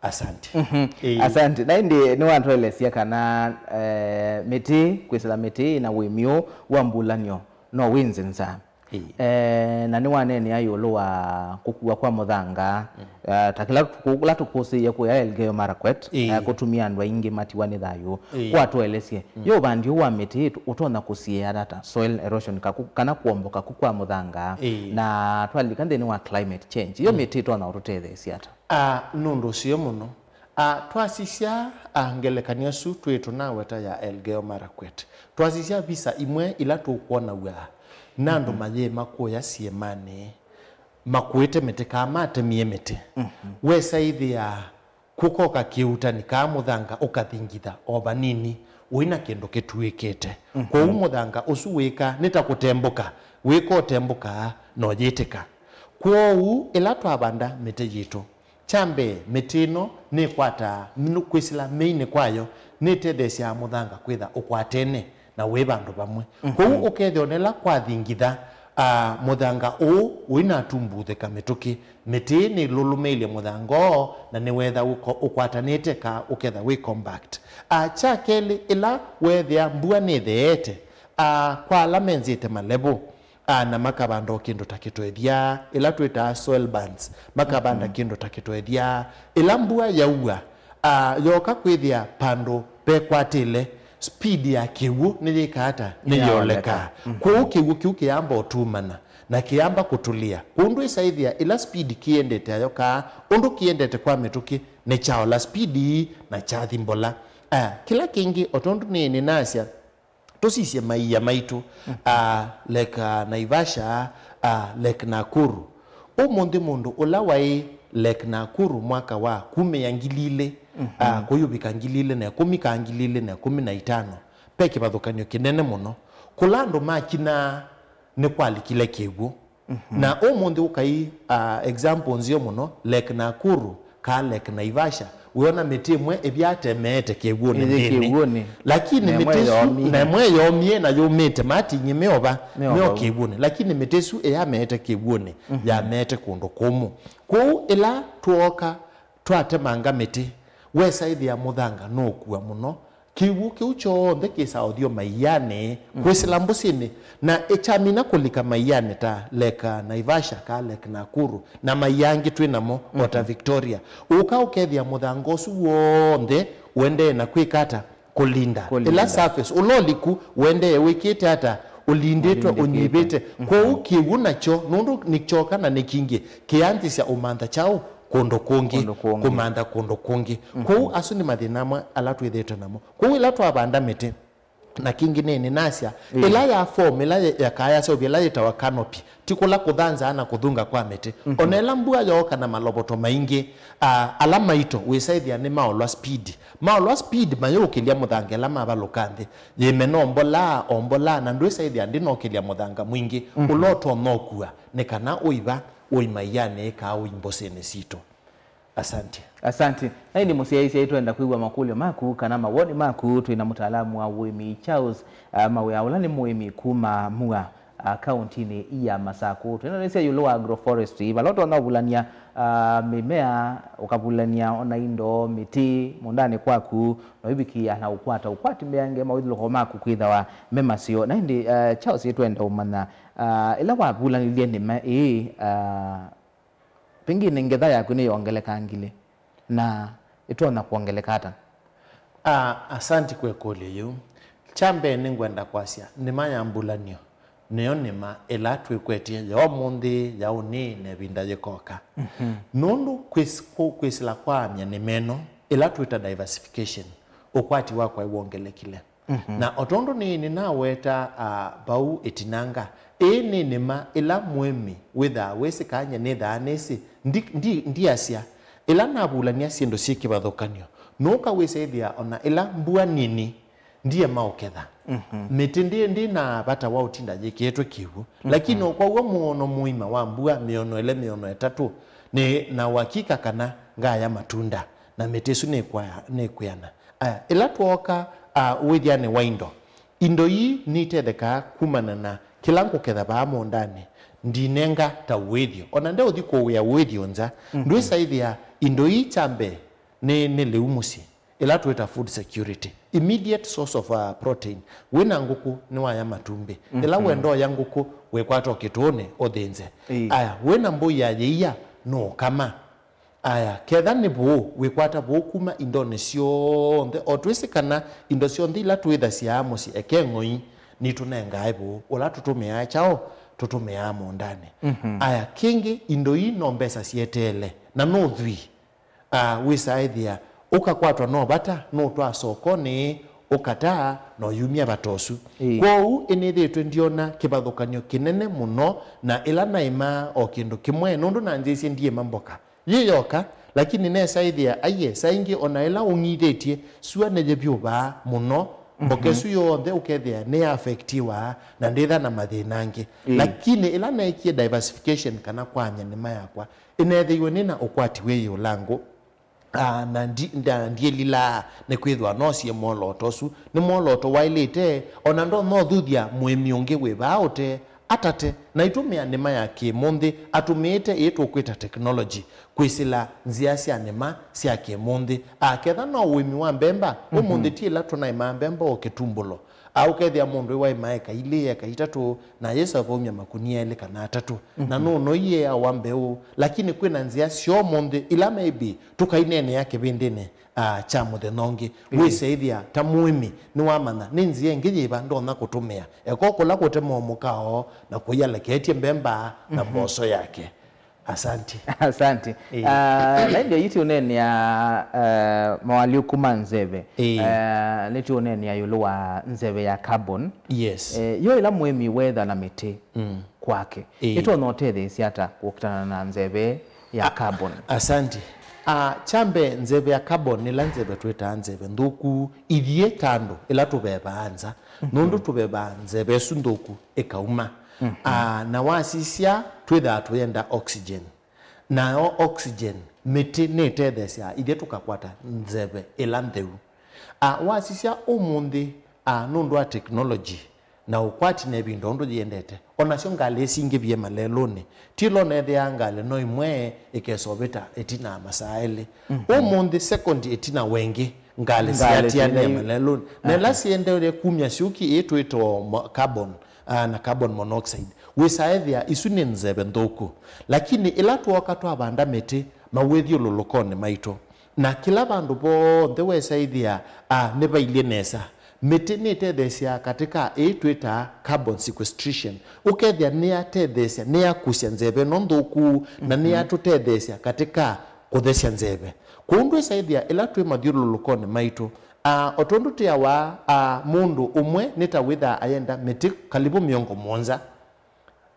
Asante. Mhm. Ĩĩ. Asante. Na ĩndĩ nĩwatũelesya kana, eh, mĩtĩ, kwĩsĩla mĩtĩ na wĩmyũ wa mbũlanĩo no wĩ nzĩ nza. Ĩĩ. Eh, na nĩwaneenea ĩũlũ wa kũkua kwa mũthanga, eh, ta kĩla tũkũ-, kĩla tũkũsĩĩe kũya Elgeyo Marakwet, ĩĩ, eh, kũtumĩa andũ aingĩ matiwa nĩ thayũ. Ĩĩ. Kwa tũelesye, yo ũvandi ũũ wa mĩtĩ ũtonya kũsiĩĩa ata soil erosion kaku, kana kũomboka ku kwa mũthanga? Ĩĩ. Na twalika nthĩnĩ wa climate change, yo mĩtĩ ĩtonya ũtũtetheesya ata? Ah, nũndũ ũseo mũno. Ah, twasisya, ah, ngelekany'o ĩsu twĩ tũnaweta ya Elgeyo Marakwet. Twasisya visa imwe ila tũkwonaw'a na andũ mayĩĩma kũya syĩmanĩ, makũĩte mĩtĩ, kaa matemie mĩtĩ. Wesa ĩthĩa kũkoka kĩuutani, kaa mũthanga ũkathingitha o vanini, ũi na kĩndũ kĩtuĩkĩte. Kwoou mũthanga ũsu wĩka nĩ ta kũtembũka, wĩka ũtembũkaa na ũyĩtĩka. Kwoou ĩla twavanda mĩtĩ yitũ, kya mbee, mĩtĩ ĩno nĩkwataa, nũ-, kwĩsĩla mĩinĩ kwayo, nĩtetheesyaa mũthanga kwĩtha ũkwatene na wĩ vandũ vamwe. Kwoou ũkethĩa ona ĩla kwathingitha, ah, mũthanga ũũ ũinatumbũthĩka mĩtũkĩ, mĩtĩ nĩlũlũmĩĩlye mũthanga ũũ na nĩwetha ũko-, ũkwatanĩte, ka ũketha wĩ compact. Ah, kya kelĩ, ĩla weethĩa mbua nĩtheete, ah, kwa ala menzĩte malevũ, ah, na makavanda o kĩndũ ta kĩtoethya, ĩla twĩtaa soil bands, makavanda kĩndũ ta kĩtoethya. Ĩla mbua yaua, ah, yooka kwĩthĩa vandũ vekwatĩle, speed ya kĩw'ũ nĩyĩkaa ata? Nĩyĩoleka. Nĩyĩoleka. Mhm. Kwoou kĩw'ũ kĩu kĩyamba ũtumana na kĩyamba kũtũlĩa. Kwoou ndwĩsa ĩthĩa ĩla speed kĩendete ayokaa, ũndũ kĩendete kwa mĩtũkĩ, nĩkyaola speed na kyathi mbola. Aya, kĩla kĩngĩ, o tondũ nĩ, nĩnasya, tũsisye maia maitũ, ah, Lake, ah, Naivasha, ah, Lake Nakuru. Ũmũnthĩ mũndũ ũla waĩ Lake Nakuru mwaka wa kumĩa ngili ilĩ, ah, kũyũvika ngili ilĩ na ĩkũmi ka ngili ilĩ na ĩkũmi na itano, ve kĩvathũkany'o kĩnene mũno. Kũla andũ makinaa nĩkwalikile kĩw'ũ. Na ũmũnthĩ ũkai, ah, example nzeo mũno, Lake Nakuru, ka Lake Naivasha, wĩona mĩtĩ ĩmwe ĩvyatemeete kĩw'ũnĩ. Ĩyĩ nthĩnĩ. Kĩw'ũnĩ. Lakini na ĩmwe mĩtĩ ĩsu, yomie. Na ĩmwe yomie na yũmĩte, mating'ĩ meova, meova meo kĩw'ũnĩ. Lakini mĩtĩ ĩsu ĩyameete kĩw'ũnĩ, yameete kũndũ kũmũ. Kwoou ĩla twooka twatemanga mĩtĩ, wesa ĩthĩa mũthanga nũkua mũno, kĩw'ũ kĩu kyonthe kĩsaa ũthyũ maianĩ, kwĩsĩla mbũsĩnĩ, na ĩkyamina kũlika maianĩ ta Lake Naivasha ka Lake Nakuru, na maia angĩ twĩ namo, o ta Victoria. Ũka ũkethĩa mũthanga ũsu w'onthe ũendee na kwĩka ata? Kũlinda. Kũlinda. Ĩla surface, ũla ũliku ũendee wĩkĩte ata? Ũlindĩtwe, ũlindĩkĩte, ũnyivĩte. Kwoou kĩw'ũ nakyo, nũndũ nĩkyoka na nĩkingĩ, kĩyanzĩsya ũmantha kyaũ? Kũndũ kũngĩ, kũndũ kũngĩ. Kũmantha kũndũ kũngĩ. Kwoou asu nĩ mathĩna amwe ala twĩthĩĩtwe namo. Kwoou ĩla twavanda mĩtĩ, na kĩngĩ nĩ, nĩnasya, ĩla ya form, ĩla ya, ya kaya yaseũvya, ĩla yĩtawa canopy, ti kũla kũthanzaa na kũthunga kwa mĩtĩ. Ona ĩla mbua yooka na malovoto maingĩ, ah, ala maito wĩsa ĩthĩa nĩmaolwa speed. Maolwa speed, mayũkĩlya mũthanga ĩla mavalũka nthĩ. Yĩmena ombolaa, ombolaa, na ndwĩsa ĩthĩa ndĩnokĩlya mũthanga mwingĩ, ũla ũtonya ũkua, nĩ kana ũiva, ũimaianĩ kaa ũi mbũsĩnĩ sitũ. Asante. Asante. Na ĩndĩ mũsyaĩĩsya, twenda kwĩw'a makũlyo maku kana mawoni maku. Twĩ na mũtaalamu wa ũĩmi Charles, ah, Mawĩa, ũla nĩ mũĩmi kuma Mua, ah, kauntinĩ ya Masakũ. Twĩnanĩsya ĩũlũ wa agroforestry, vala ũtonya ũvulany'a, ah, mĩmea, ũkavulany'a ona indo, mĩtĩ, mũũndanĩ kwaku, na ũivikĩa na ũkwata ũkwati mbeange mawĩthyũlũko maku kwĩthawa me maseo. Na ĩndĩ, ah, Charles, ĩtwenda ũmanya, ah, ĩla wavulanilye nĩma ĩĩ, ah, pengine ngetha yaku nĩyongelekangile, na ĩtonya kwongeleka ata? Ah, asanti kwa ĩkũlyo yĩu. Kya mbee nĩngwenda kwasya, nĩma ya mbulan'yo nĩyo nĩma ĩla twĩkwetye ya ũmũnthĩ, ya ũnĩ, na ĩvinda yĩkoka. Nũndũ kwĩs-, kũ-, kwĩsĩla kwa amya nĩma ĩno, ĩla twĩta diversification, ũkwati wakwa wongelekile. Na o tondũ nĩ, nĩnaweta, ah, vau ĩtinanga, ĩĩ nĩ nĩma ĩla mũĩmi wĩthaa wĩsĩ kanya nĩthaa nĩsĩ, ndi, ndi, ndiasya, ĩla navulany'a syĩndũ syĩ kĩvathũkany'o, nũka wĩsa ĩthĩa ona ĩla mbua nini, ndiema ũketha. Mĩtĩ ndĩ, ndĩ na vata wa ũtinda yĩkĩĩtwe kĩw'ũ, lakini o kwaw'a mũono mũima wa mbua mĩono ĩlĩ, mĩono ĩtatũ, nĩ na ũakika kana ngaya matunda, na mĩtĩ ĩsu nĩkwaya-, nĩkwĩana. Aya, ĩla twooka, a, ũĩthyanĩ wa indo, indo ii nitethekaa kumana na kĩla ngũketha vaa mũũndanĩ, ndinenga ta ũĩthyo. Ona ndeũthi kũũĩa ũĩthyo nza, ndwĩsa ĩthĩa indo ii kya mbee nĩ, nĩ lĩu mũsyĩ, ĩla twĩta food security, immediate source of, uh, protein. Wĩna ngũkũ nĩwaya matumbĩ. Ĩla wenda ũya ngũkũ, wĩkwata o kĩtũũnĩ ũthĩnze. Ĩĩ. Aya, wĩna mbũi ya yĩia, nũũkama. Aya, ketha nĩ vũũ, wĩkwata vũũ kuma indonĩ syonthe. O twĩsĩ kana indo syonthe ila twĩthasyaa mũsyĩ, eke ng'oi, nitũnengae vũũ, ũla tũtũmĩaa kyaũ? Tũtũmĩaa mũũndanĩ. Aya, kĩngĩ, indo ii no mbesa syeteele, na no ũthwii. Aa, wĩsaa ĩthĩa ũkakwatwa no vata, nũtwaa sokonĩ, ũkataa, na ũyumya vata ũsu. Ĩĩ. Kwoou, ĩnĩthĩtwe ndyona kĩvathũkany'o kĩnene mũno na ĩla naĩmaa o kĩndũ kĩmwe, nũndũ nanzĩĩsye ndiĩma mboka yĩ yoka, lakini nesa ĩthĩa, aiye, saa ingĩ ona ĩla ũng'ithĩtye, sua nĩyĩvyũvaa mũno, mboka ĩsu yonthe ũkethĩa nĩyaafektiwa na ndĩtha na mathĩna angĩ. Ĩĩ. Lakini ĩla neekie diversification kana kwany'a nĩma yakwa, ĩneethĩiwe nĩ na ũkwati wĩ ĩũla ngũ, aa, na ndi-, nda-, ndyĩlilaa, nĩkwĩthĩwa noosie mwolooto ũsu. Nĩ mwolooto waĩlĩte, o na ndonya ũthuthya mũĩmi ũngĩ wĩ vaa ũtee, atate, Na itũmĩa nĩma ya kĩmũnthĩ, atũmĩĩte ĩĩ tũkwĩta technology kwĩsĩla nzĩa sya nĩma sya kĩmũnthĩ. Aketha no ũĩmi wa mbemba, ũmũnthĩ ti ĩla tũnaĩmaa mbemba o kĩtumbũlo. A ũkethĩa mũndũ ĩwaĩma eka ilĩ, eka itatũ, na yĩsa vaumya makunia elĩ kana atatũ. Na nũnoie awa mbeũ, lakini kwĩna nzĩa sya ũmũnthĩ ila maybe tũkaineenea kĩvĩndĩnĩ ah, kya mũthenya ũngĩ. Ĩĩ. Wĩsĩ ĩthĩa ta mũĩmi nĩwamanya nĩ nzĩa ĩngĩ yĩva ndonya kũtũmĩa. Eko kũla kũte momũ kao na kũialeketye mbemba na mboso yake. Asante. Asante. Ĩĩ. Ah, na ĩndĩ yu tiũneenea, ah, mawalyũku ma nzeve. Ĩĩ. Ah, nĩtiũneenea ĩũlũ wa nzeve ya carbon. Yes. Eh, yo ĩla mũĩmi wetha na mĩtĩ kwake, ĩĩ, ĩtonya ũtetheesya ata kũkitana na nzeve ya carbon? Asante. Ah, kya mbee, nzeve ya carbon nĩla nzeve twĩtaa nzeve nthũku ithyĩ ta andũ ĩla tũvevaa nza, nũndũ tũvevaa nzeve ĩsu nthũku ĩkauma. Ah, na wasisya, twĩthaa tũyenda oxygen. Nayo oxygen, mĩtĩ nĩtetheesyaa ithyĩ tũkakwata nzeve ĩla ntheu. Ah, wasisya ũmũnthĩ, ah, nũndũ wa technology, na ũkwati na ĩvinda ũndũ yĩendete. O nasyo ngalĩ ĩsingĩvie malelũnĩ. Ti ĩla ũneethĩaa ngalĩ no ĩmwe ĩkesa ũvĩta ĩtina wa masaa elĩ. Ũmũnthĩ, sekondi ĩtina wa ĩngĩ, ngalĩ siatianĩa malelũnĩ. Na ĩla siendeee kumya syũki ĩĩ twĩtoo mo-, carbon, ah, na carbon monoxide. Wĩsa ethĩa isu nĩ nzeve nthũku. Lakini ĩla twooka twavanda mĩtĩ mawĩthyũlũlũkonĩ maitũ, na kĩla vandũ vonthe wesa ĩthĩa, ah, nĩvailyĩ nesa. Mĩtĩ nĩtetheesyaa katika ĩĩ twĩtaa carbon sequestration. Ũkethĩa nĩyatetheesya, nĩyakusya nzeve ĩno nthũku, na nĩyatũtetheesya katika kũthesya nzeve. Kwoou ndwĩsa ĩthĩa ĩla twĩ mathyũlũlũkonĩ maitũ, ah, o tondũ tĩawa, ah, mũndũ ũmwe nĩ ta wĩthaa ayenda mĩtĩ kalivu mĩongo mũonza.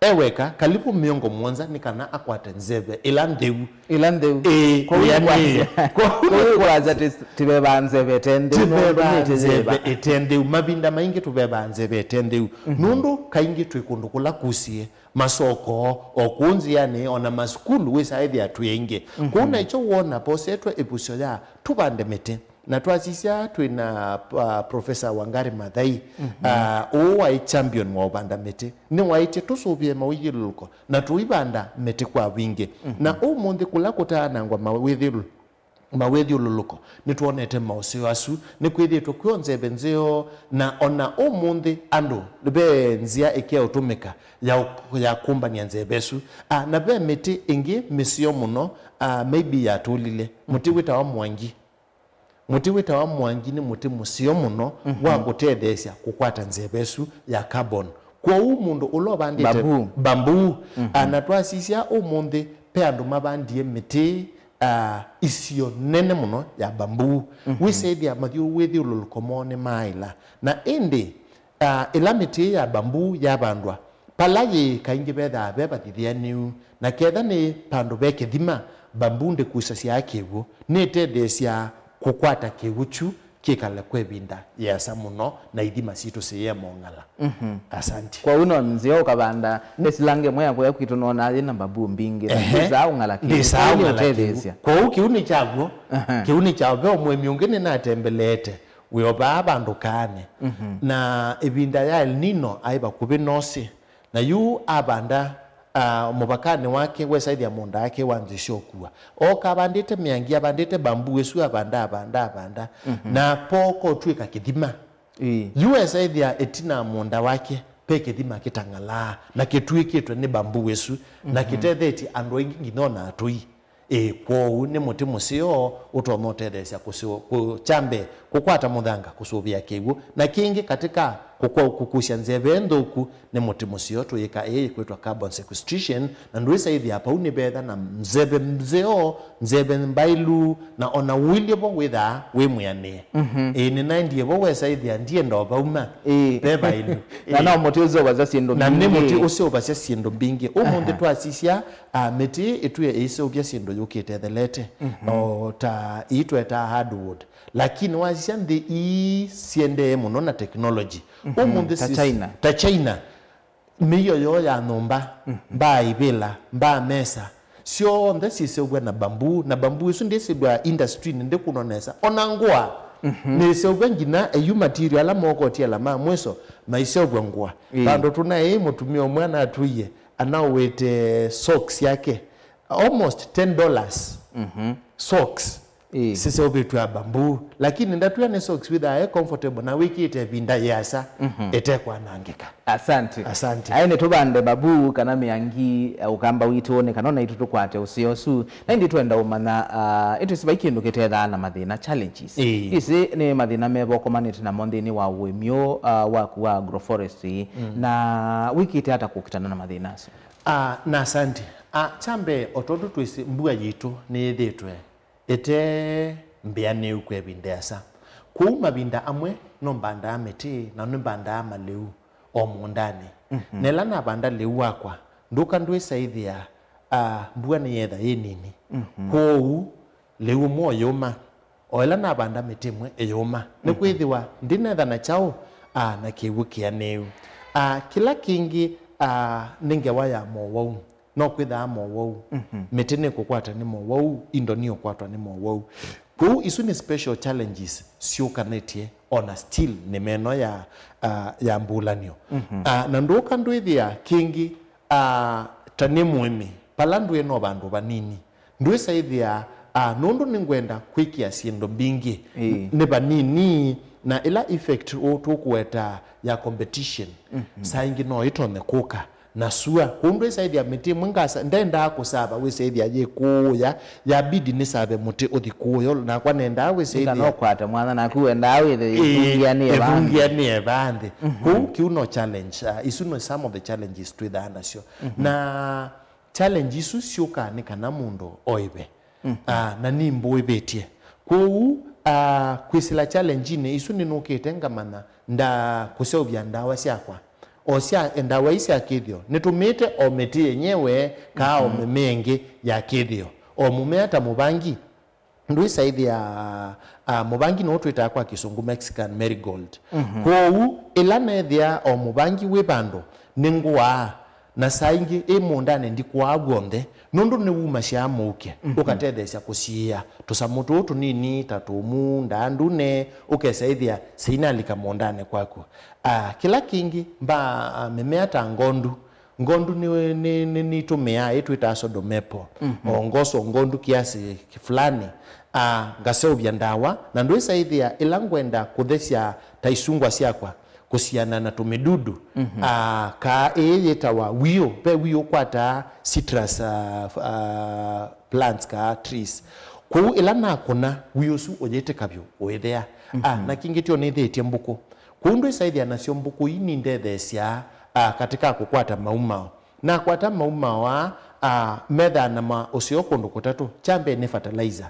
E weka, kalivu mĩongo mũonza nĩ kana akwate nzeve ĩla ntheu. Ĩla ntheu. Ĩĩ, kwoou ĩanĩe. Kwoou nĩ kwasya tĩ-, tĩvevaa nzeve ĩte ntheu, nũndũ tĩvevaa nĩ nzeve ĩte ntheu. Mavinda maingĩ tũvevaa nzeve ĩte ntheu. Nũndũ kaingĩ twĩ kũndũ kũla kusie, masoko, o kũu nzĩanĩ, o na masukulu, wĩsa ĩthĩa twĩ aingĩ. Kwoou naikyo wona vosetwe ĩvusyo ya tũvande mĩtĩ. Na twasisya twĩ na, ah, Professor Wangari Maathai, ah, ũũ waĩ champion wa ũvanda mĩtĩ. Nĩwaĩtye tũsũvĩe mawĩthyũlũlũko na tũivanda mĩtĩ kwa wingĩ. Na ũmũnthĩ kũla kũtaanangwa mawĩthyũlũ-, mawĩthyũlũlũko, nĩtwonete maũseo asu, nĩkwĩthĩĩtwe kwĩo nzeve nzeo, na ona ũmũnthĩ andũ ve nzĩa ĩkeũtũmĩka ya ũ-, ya kũmbany'a nzeve ĩsu. Ah, na ve mĩtĩ ĩngĩ mĩseo mũno, ah, maybe yatũlile. Mũtĩ wĩtawa mwangi. Mũtĩ wĩtawa mwangi nĩ mũtĩ mũseo mũno wa kũtetheesya kũkwata nzeve ĩsu ya carbon. Kwoou mũndũ ũla ũvandĩte bamboo, bamboo, ah, na twasisya ũmũnthĩ, ve andũ mavandie mĩtĩ, ah, isio nene mũno ya bamboo. Wĩsethĩa mathyũ wĩthyũlũlũko moo nĩmaaĩla. Na ĩndĩ, ah, ĩla mĩtĩ ya bamboo yavandwa, vala yĩĩ kaingĩ vethaa ve vathithĩanĩu, na ketha nĩ vandũ ve kĩthima, bamboo ndĩkusasya kĩw'ũ, nĩtetheesyaa kũkwata kĩw'ũ kyu kĩkale kwa ĩvinda yĩasa mũno, na ithima sitũ siyĩe mong'ala. Asante. Kwoou no nzeo ũkavanda, nĩsilange mwe ya kũya kwitũ nonaa yĩna bamboo mbingĩ, na ndĩsaa ũng'ala kĩw'ũ. Ndĩsaa ũng'ala kĩw'ũ. Kwoou kĩu nĩ kyaw'o. Kĩu nĩ kya ve mũĩmi ũngĩ nĩnatembeleete. Wĩ o vaa vandũ kaanĩ. Na ĩvinda ya El Nino aĩ vakuvĩ nosi. Na yu avanda, ah, mũvakanĩ wake, wesaĩthya mũũnda wake wa nzĩ sya ũkua. Ooka avandĩte mĩangi, avandĩte bamboo ĩsu, avanda, avanda, avanda. Na pooka ũtw'ĩka kĩthima. Yu wesaĩthya ĩtina mũũnda wake, ve kĩthima kĩtang'alaa, na kĩtw'ĩkĩtwe nĩ bamboo ĩsu, na kĩtethetye andũ aingĩ nginya ona atũi. Ĩĩ, kwoou nĩ mũtĩ mũseo ũtonya ũtetheesya kũsũ-, kũ-, kya mbee, kũkwata mũthanga, kũsũvĩa kĩw'ũ, na kĩngĩ katika kũkwa-, kũkusya nzeve nthũku. Nĩ mũtĩ mũseo tũyĩka ĩĩ yĩkwĩtwa carbon sequestration, na ndwĩsa ĩthĩa vau nĩvetha na nzeve nzeo, nzeve mbailu, na ona ũilye vo wĩthaa wĩ mwĩanĩe. Ĩĩ, nĩnaendie vo wesa ĩthĩa ndienda o vauma ve vailu. Na no mũtĩ ũseũvasya syĩndũ mbingĩ. Na nĩ mũtĩ ũseũvasya syĩndũ mbingĩ. Ũmũnthĩ twasisya, ah, mĩtĩ ĩtwĩe ĩiseũvya syĩndũ yũkĩte ĩthelete, o ta ii twetaa hardwood. Lakini wasisya nthĩ ii siendee mũno na technology. Ũmũnthĩ ta sis-, China. Ta China, mĩio yoo ya nyũmba, mbaa ivĩla, mbaa mesa, syonthe siseũvw'a na bamboo, na bamboo ĩsu ndĩsĩvw'a industry-nĩ, ndĩkunwa nesa. Ona ngũa, nĩseũvw'a nginya eyu material ala mookotie ala ma mwiso, maiseũvw'a ngũa. Ĩĩ. Vandũ tũnaĩ mũtumĩa ũmwe anatwĩie, Anaũĩte socks yake almost ten dollars. Mhm. Socks. Ĩĩ. Siseũvĩtw'e a bamboo. Lakini ndatwĩa nĩ socks wĩthaa e comfortable na wĩkĩte ĩvinda yĩasa, mhm, ĩtekwanangĩka. Asante. Asante. Aĩ nĩtũvande bamboo kana mĩangi, eh, ũkamba witũ nĩ kana naitũ tũkwate ũseo ũsu. Na ĩndĩ twenda ũmanya, ah, ĩtwĩsĩ vai kĩndũ kĩtethaa na mathĩna, challenges. Ĩĩ. Ĩsĩ nĩ mathĩna mevo ũkomanĩte namo nthĩnĩ wa ũĩmi ũũ, ah, waku wa agroforestry. Mm. Na wĩkĩte ata kũkitana na mathĩna asu? Ah, na asante. Ah, kya mbee, o tondũ twĩsĩ mbua yitũ nĩyĩthĩtwe ĩte mbĩanĩu kwa ĩvinda ĩasa. Kwoou mavinda amwe no mbandaa mĩtĩ na nĩmbandaa malĩu o mũũndanĩ. Mhm. Na ĩla navanda lĩu wakwa, ndũka ndwĩsa ĩthĩa, ah, mbua nĩyetha yĩ nini. Mhm. Kwoou lĩu ũmwe ũyũma, o ĩla navanda mĩtĩ ĩmwe ĩyũma. Mhm. Nĩkwĩthĩwa ndinetha na kyaũ, ah, na kĩw'ũ kĩanĩu. Ah, kĩla kĩngĩ, ah, nĩ ngewa ya mowau. No kwĩthaa mowau. Mhm. Mĩtĩ nĩkũkwata nĩ mowau, indo niũkwatwa nĩ mowau. Kwoou isu nĩ special challenges syũkanĩtye, ona still nĩ meno ya, ah, ya mbũlanio. Mhm. Ah, na ndũka ndwĩthĩa kĩngĩ, ah, ta nĩ mũĩmi, pala ndwĩ no vandũ vanini. Ndwĩsa ĩthĩa, ah, nũndũ nĩngwenda kwĩkĩa syĩndũ mbingĩ, ĩĩ, nĩ vanini, na ĩla effect ũ-, tũkũweta ya competition, mhm, saa ingĩ no ĩtonye kũka na sua. Kũu ndwĩsa ĩthĩa mĩtĩ ĩmwe ngasa, ndendaa kũsava, wĩsa ĩthĩa yĩ kũũya, yabidi nĩsave mũtĩ ũthi kũũya, nakwa nendaa wĩsa ĩthĩa no kwata mwana naku wendaa wĩthe, ĩĩ, ĩthungia nĩ ĩvaa nthĩ. Ĩthungia nĩ ĩvaa nthĩ. Mhm. Kũu kĩu no challenge, ah, isu no some of the challenges twĩthaa nasyo. Mhm. Na challenge isu syũkaa nĩ kana mũndũ oĩve. Mhm. Ah, na nimbũĩvĩtye. Kwoou, ah, kwĩsĩla challenge-inĩ isu nĩnũkĩte ngamanya nda kũseũvya ndawa syakwa. O sya, ndawa ii sya kĩthĩo, nĩtũmĩĩte o mĩtĩ yenyewe, kaa o, mhm, mĩmea ĩngĩ ya kĩthĩo. O mũmea ta mũvangi, ndwĩsa ĩthĩa, ah, mũvangi nĩw'o twĩtaa kwa Kĩsũngũ Mexican marigold. Mhm. Kwoou, ĩla neethĩa o mũvangi wĩ vandũ, nĩngũaa, na saa ingĩ ĩ mũũndanĩ ndikũaa w'onthe, nũndũ nĩwumasya mũuke, mhm, ũkatetheesya kũsiĩĩa tũsamũ tũũ tũnini ta tũũmu, ndaa ndune, ũkesa ĩthĩa syĩinalika mũũndanĩ kwaku. Ah, kĩla kĩngĩ, mba, ah, mĩmea ta ngondu, ngondu nĩ, nĩ, nĩ, nĩitũmĩaa ĩtwĩtaa sodomepho. Mhm. O ngoso ngondu kiasi fulani, ah, ngaseũvya ndawa, na ndwĩsa ĩthĩa ĩla ngwenda kũthesya ta isungwa syakwa kũsiana na tũmĩdudu, mhm, ah, kaa ĩĩ yĩtawa wiũ, ve wiũ ũkwataa citrus, ah, f-, ah, plants kaa trees. Kwoou ĩla nakũna, wiũ ũsu ũyĩtĩka vyũ, ũĩthea. Ah, mhm, na kĩngĩ tyo nĩthĩĩtye mbũkũ. Kwoou ndwĩsa ĩthĩa nasyo mbũkũ ii nindetheesya, ah, katĩ ka kũkwata maumao. Nakwata maumao aa, ah, methaa na ma ũseo kũndũ kũtatũ. Kya mbee nĩ fertilizer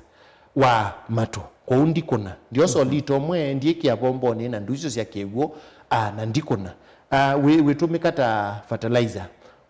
wa matũ. Kwoou ndikũna. Ndiosa, mhm, ũlito ũmwe, ndiĩkĩa vombonĩ na nduisyo sya kĩw'ũ, ah, na ndikũna. Ah, wĩ-, wĩtũmĩka ta fertilizer.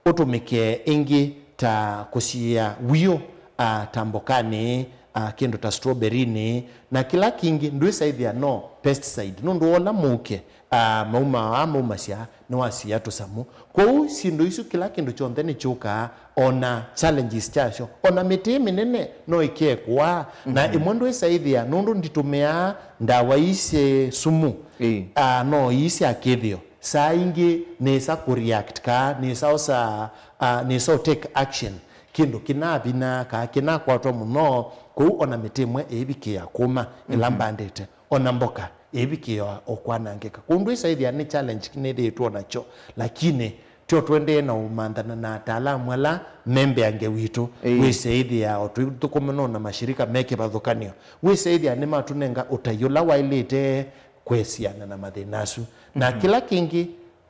Ũtũmĩke ĩngĩ ta kũsiĩĩa wiũ, ah, ta mbokanĩ, ah, kĩndũ ta strawberry-nĩ, na kĩla kĩngĩ ndwĩsa ĩthĩa no pesticide. Nũndũ wola mũuke, ah, maumao aa maumasya nĩwasiĩa tũsamũ. Kwoou syĩndũ isu, kĩla kĩndũ kyonthe nĩkyũkaa, ona challenges kyasyo. Ona mĩtĩ mĩnene no ĩkekũaa, na, mhm, ĩmwe ndwĩsa ĩthĩa nũndũ nditũmĩaa ndawa ii syĩ sumu, ĩĩ, ah, no ii sya kĩthĩo. Saa ingĩ nĩsa kũreact, kaa nĩsa osa, ah, nĩsa take action kĩndũ kĩna vinya, kaa kĩnakwatwa mũno, kwoou ona mĩtĩ ĩmwe ĩivikĩĩa kũma ĩla, mhm, mbandĩte, ona mboka ĩivikĩĩa o kwanangĩka. Kwoou ndwĩsa ĩthĩa nĩ challenge nĩthĩĩtwe nakyo, lakini tyo tũendee na ũmanthana na ataalamu ala me mbeange witũ, ĩĩ, wĩse ĩthĩa o tũithũkũma no na mashirika me kĩvathũkanĩo, wĩse ĩthĩa nĩmatũnenga ũtai ũla waĩlĩte kwĩsiana na mathĩna asu. Na, mhm, kĩla kĩngĩ,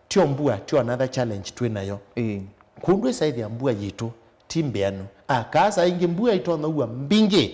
tyo mbua, tyo another challenge twĩ nayo. Ĩĩ. Kũu ndwĩsa ĩthĩa mbua yitũ ti mbĩanu. Ah, kaa saa ingĩ mbua itonya ua mbingĩ,